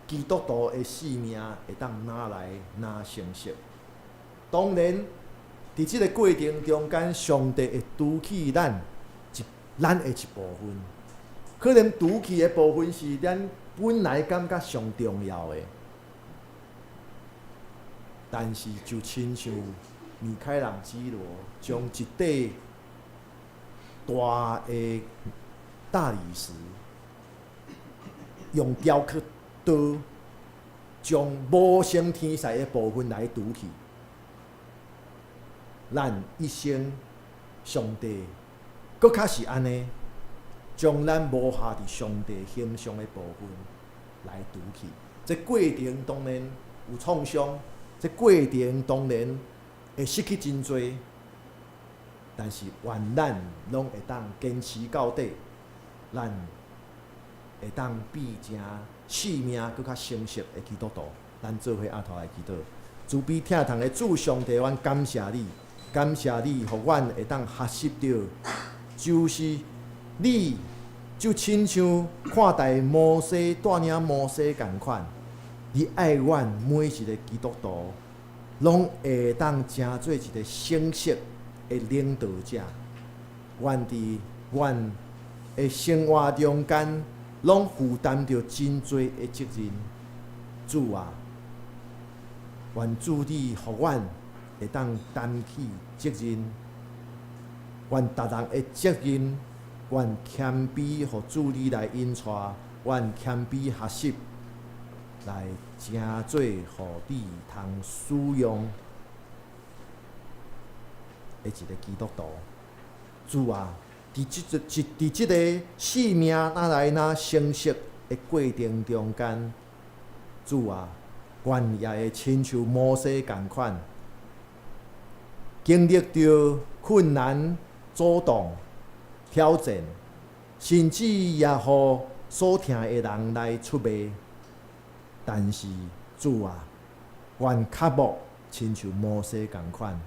基督徒的生命會當愈來愈成熟。當然，佇這个過程中間，上帝會除去咱的一部分。可能除去的部分是咱本來感覺上重要的，但是就親像米開朗基羅將一塊大的大理石用雕刻刀將磨成天使的部分來除去，咱一生上帝閣較是按呢，將咱無下佇上帝形象的部分來除去。這過程當然有創傷，這過程當然會失去真濟，但是願咱攏會當堅持到底，咱會當變成生命閣較成熟的基督徒。咱做伙阿頭來祈禱，慈悲疼痛的主上帝，阮感謝你，感謝你，予阮會當學習著，就是你就親像看待摩西帶領摩西仝款，你愛阮每一个基督徒，攏會當成做一個成熟的領導者。阮佇阮的生活中間，攏負擔著真濟的責任。主啊，願主你予阮會當擔起責任，願逐人的責任，願謙卑予主你來引帶，願謙卑學習來成做予你通使用的一个基督徒。主啊，佇這个生命哪來哪成熟的過程中間，主啊，阮也會親像摩西仝款，經歷著困難、阻擋、挑戰，甚至也予所疼的人來出賣。但是主啊，阮渴慕親像摩西仝款，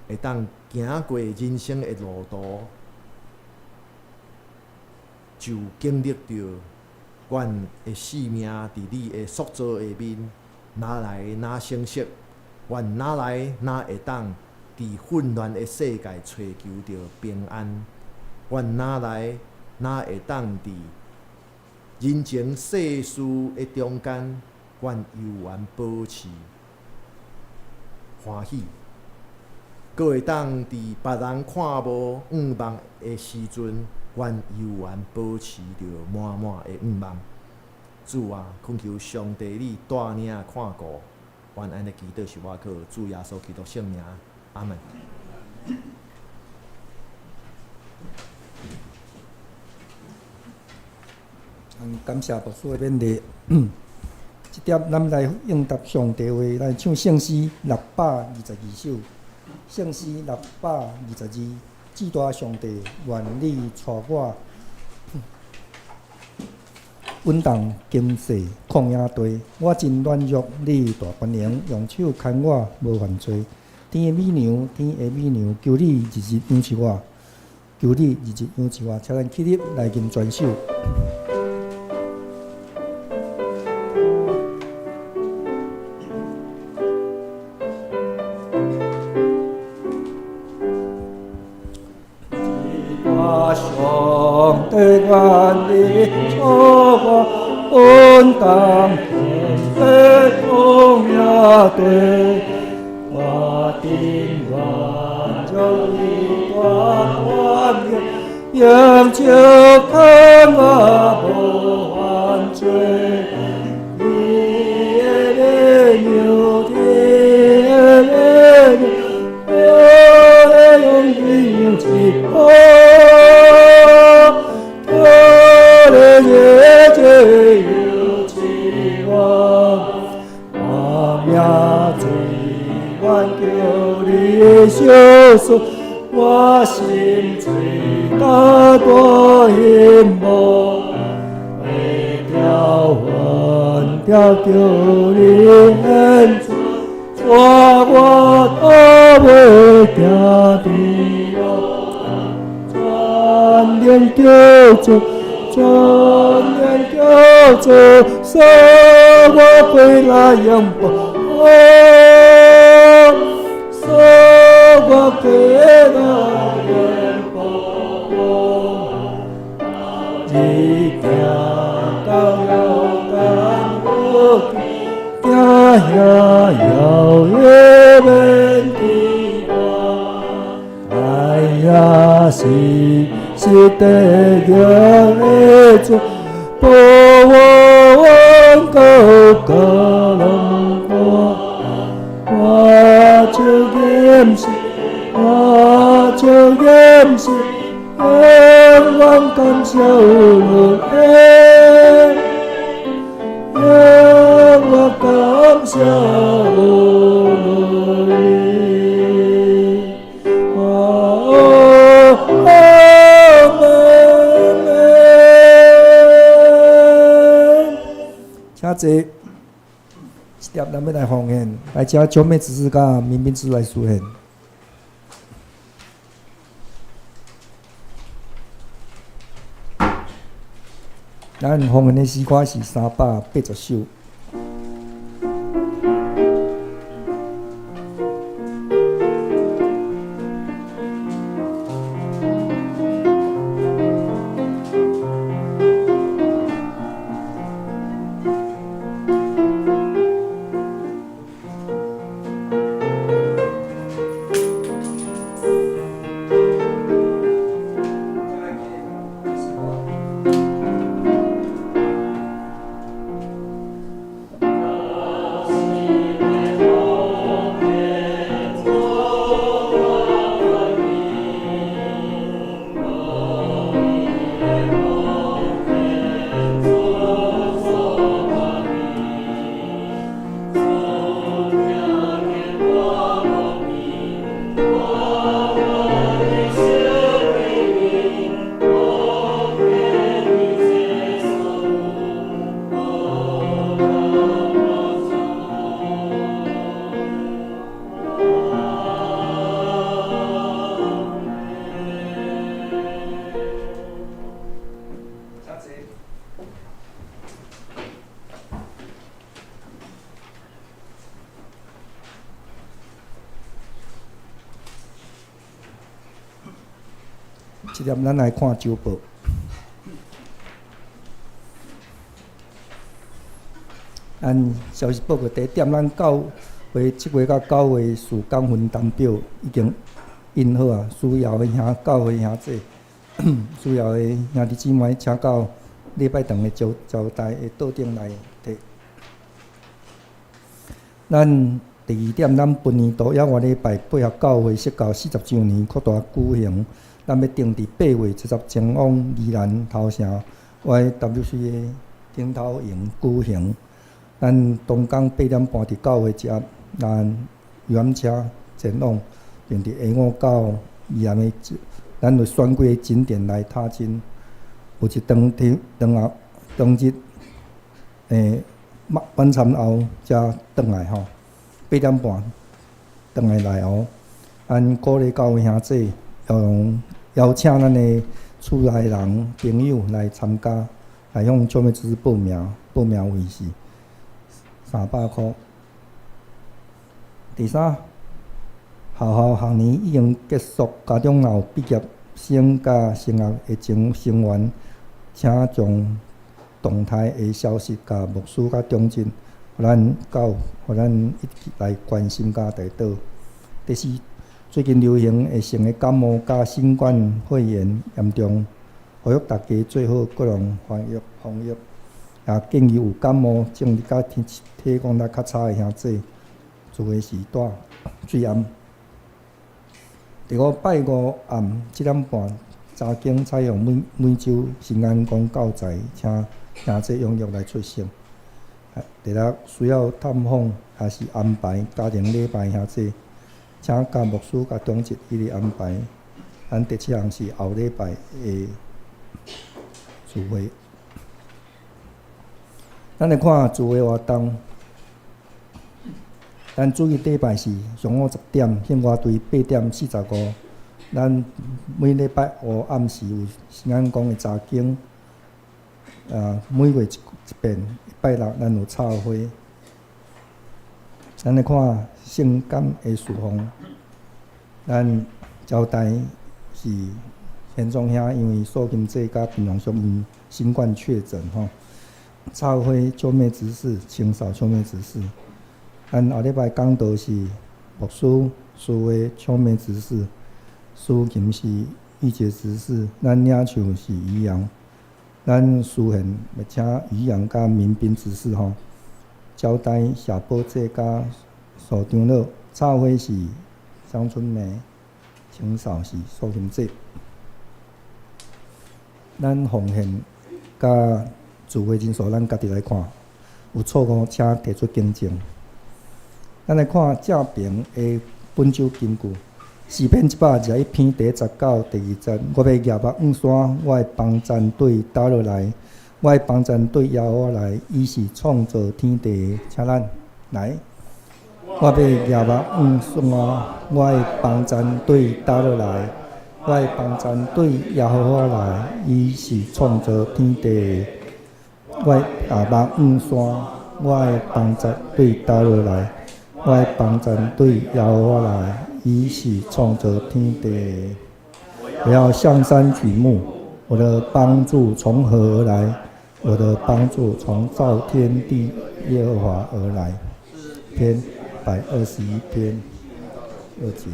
會當行過人生的路途，就經歷著阮的生命佇你的塑造下面，哪來哪成熟，阮哪來哪會當佇混亂的世界揣求著平安，阮哪來哪會當佇人情世事的中間，阮猶原保持歡喜，閣會當佇別人看無向望的時陣，阮猶原保持著滿滿的向望。主啊，懇求上帝你帶領看顧，阮按呢祈禱是倚靠主耶穌基督聖名，阿門。感謝牧師的勉勵。這點咱來應答上帝話，來唱聖詩622首。聖詩622，至大上帝，願你帶我穩當今世曠野地。我真軟弱，你大權能，用手牽我，無犯罪。天的美娘，天的美娘，求你日日仰視我，求你日日仰視我，請咱起立來吟全首。上帝願你帶我穩當今世曠野地，我真軟弱，你大權能，用手牽我無犯罪。你的美娘，你的美娘，我用你仰視我。相信我心最大大希望，袂掉魂掉求你恩主，带我倒尾行伫路，全能救主，全能救主，送我歸來永保。送我歸來永保，你行到了但無行遐遙遠的我，哎呀是是得救的主，保我穩固高龍坡。我就堅信，我就堅信，永遠感謝你，永遠感謝你。哦，阿們。請坐。這點咱欲來奉獻，來請秋妹執事佮民兵執事來司獻。咱奉獻的詩歌是380首。這點咱來看週報。咱消息報告第一點，咱教會7月佮9月事工分擔表已經印好啊，需要的兄教會兄弟，需要的兄弟姊妹，請到禮拜堂的招招待的桌頂來提。咱第二點，咱本年度猶外禮拜配合教會釋教40週年擴大舉行，咱欲定佇8月70前往宜蘭頭城 YWCA 頂頭營舉行。咱同工8點半佇教會集合，咱遊覽車前往，並佇下午到宜蘭的，咱會選幾个景點來踏青。有一當天當後當日，晚餐後才轉來吼，8點半轉來來哦。咱鼓勵教會兄弟，邀請咱的厝內人朋友來參加，來向秋妹執事報名，報名費是300箍。第三，學校學年已經結束，家長若有畢業生佮升學的成成員，請將動態的消息共牧師佮長執，予咱到，予咱一起來關心佮代禱。第四，最近流行的性的感冒佮新冠肺炎嚴重，呼籲大家做好個人防疫防疫，也建議有感冒症佮體體功能較差的兄弟，聚會時帶喙罨。第五，拜五暗7點半，查經採用每每週新眼光教材，請兄弟踴躍來出席。第六，需要探訪抑是安排家庭禮拜兄弟，請佮牧師佮長執彼个安排。咱第七項是後禮拜的聚會。咱來看聚會活動。咱主日禮拜是上午10點，慶歌隊8點45。咱每禮拜五暗時有新眼光的查經，每月一一遍，拜六咱有插花。咱來看聖感的事奉，咱招待是田中兄，因為蘇金濟佮平常上因新冠確診吼，插花秋妹執事，清掃秋妹執事。咱後禮拜講道是牧師、司會秋妹執事，司琴是玉潔執事，咱領袖是于洋，咱司獻欲請于洋佮民兵執事吼，招待謝寶濟佮蘇長老，插花是張春梅，清掃是蘇金濟。咱奉獻佮聚會人數，咱家己來看，有錯誤，請提出更正。咱來看正爿的本周金句，詩篇121篇第一節到第二節。我欲舉目向山，我的幫贊對佗落來，我的幫贊對耶和華來，伊是創造天地的。請咱來，我欲舉目向山，我的幫贊對佗落來，我的幫贊對耶和華來，伊是創造天地的。我舉目向山，我的幫贊對佗落來，我的幫贊對耶和華來，伊是創造天地的。我要向山舉目，我的幫助從何而來？我的幫助從造天地耶和華而來。篇121篇2節。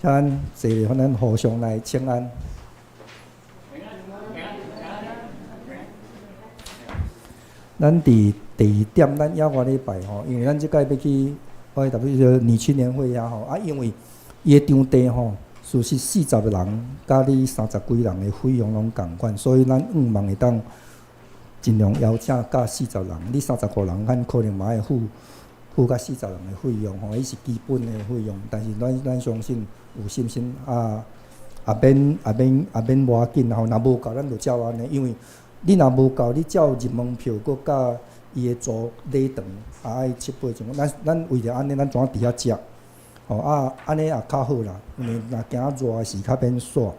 咱坐，咱互相來請安。咱佇第二點，咱猶外禮拜吼，因為咱這擺欲去 YW 個女青年會啊吼，啊，因為伊的場地吼，事實40人佮你30幾人的費用攏仝款，所以咱向望會當盡量邀請佮40人，你35人，咱可能嘛愛付佮40人的費用吼，彼是基本的費用，但是咱相信有信心啊，也免無要緊吼，若無夠咱就照按呢，因為你若無夠，你照入門票，閣佮伊的租禮堂，也愛七八千。咱為著按呢，咱怎佇遐食？吼啊，按呢也較好啦，因為若驚熱的時較免煞。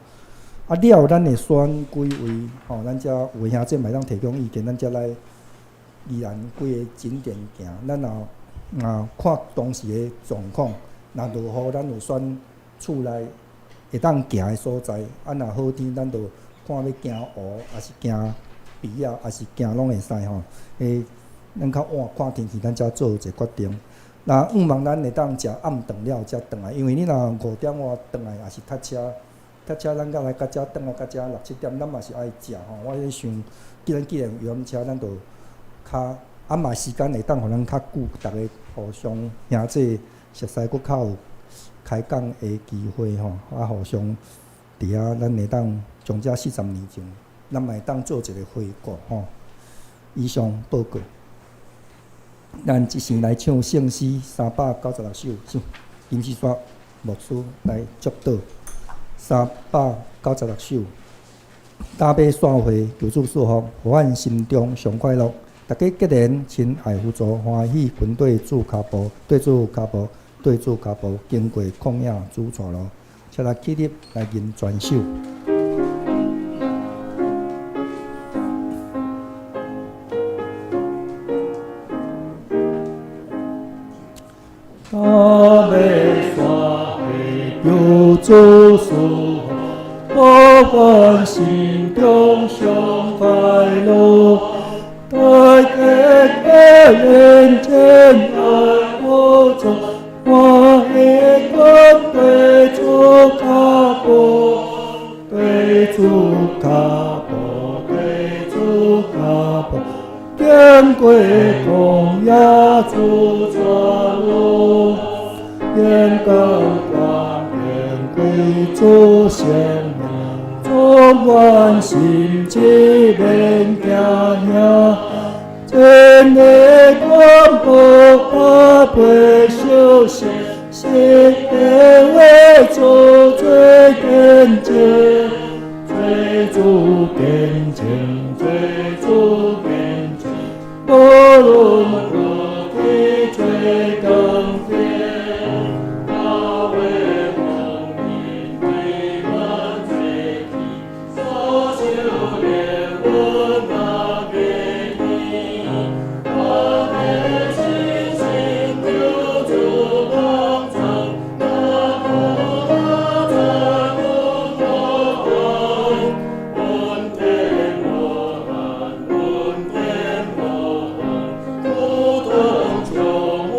啊了，咱會選幾位吼，咱遮有的兄姊嘛會當提供意見，咱才來宜蘭幾个景點行。咱若看當時的狀況，若落雨，咱有選厝內會當行的所在。啊，若好天，咱就看欲行湖，抑是行埤仔，抑是行攏會使吼。咱較晚看天氣，咱才做一個決定。那向望咱會當食暗頓了才轉來，因為你若5點外轉來，也是塞車，塞車咱才來到遮轉來到遮六七點，咱嘛是愛食吼。我咧想，既然遊覽車，咱就較啊嘛時間會當予咱較久，逐家互相兄姊熟似，閣較有開講的機會吼。啊，互相佇遐，咱會當將這40年前，咱嘛會當做一個回顧吼。以上報告。咱這時來唱聖詩396首，金絲山牧師來祝禱。396首，大馬散會求主賜福，予阮心中上快樂。大家結連親愛扶助，歡喜跟綴主跤步，綴主跤步，綴主跤步，經過曠野主帶路，請來起立來吟全首。大馬散會求主賜福，予阮心中上快樂。大家結連親愛扶助，歡喜跟綴主跤步，綴主跤步，綴主跤步，經過曠野主帶路，天高關經過主聖名，充滿心志免驚嚇，真理廣播阿伯相信，是的話做做見證，做主見證，做主見證，無論何地做工作。大衛奉命對阮做起，所受連阮那個天，我的信心求主幫助，那不在阮何方？阮天無限，阮天無限，主同將我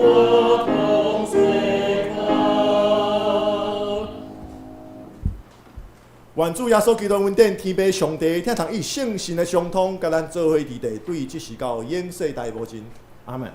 同隨靠。願主耶穌基督恩典，天父上帝，疼痛與聖神的相通，佮咱做伙佇地，對這時到永世代無盡。阿門。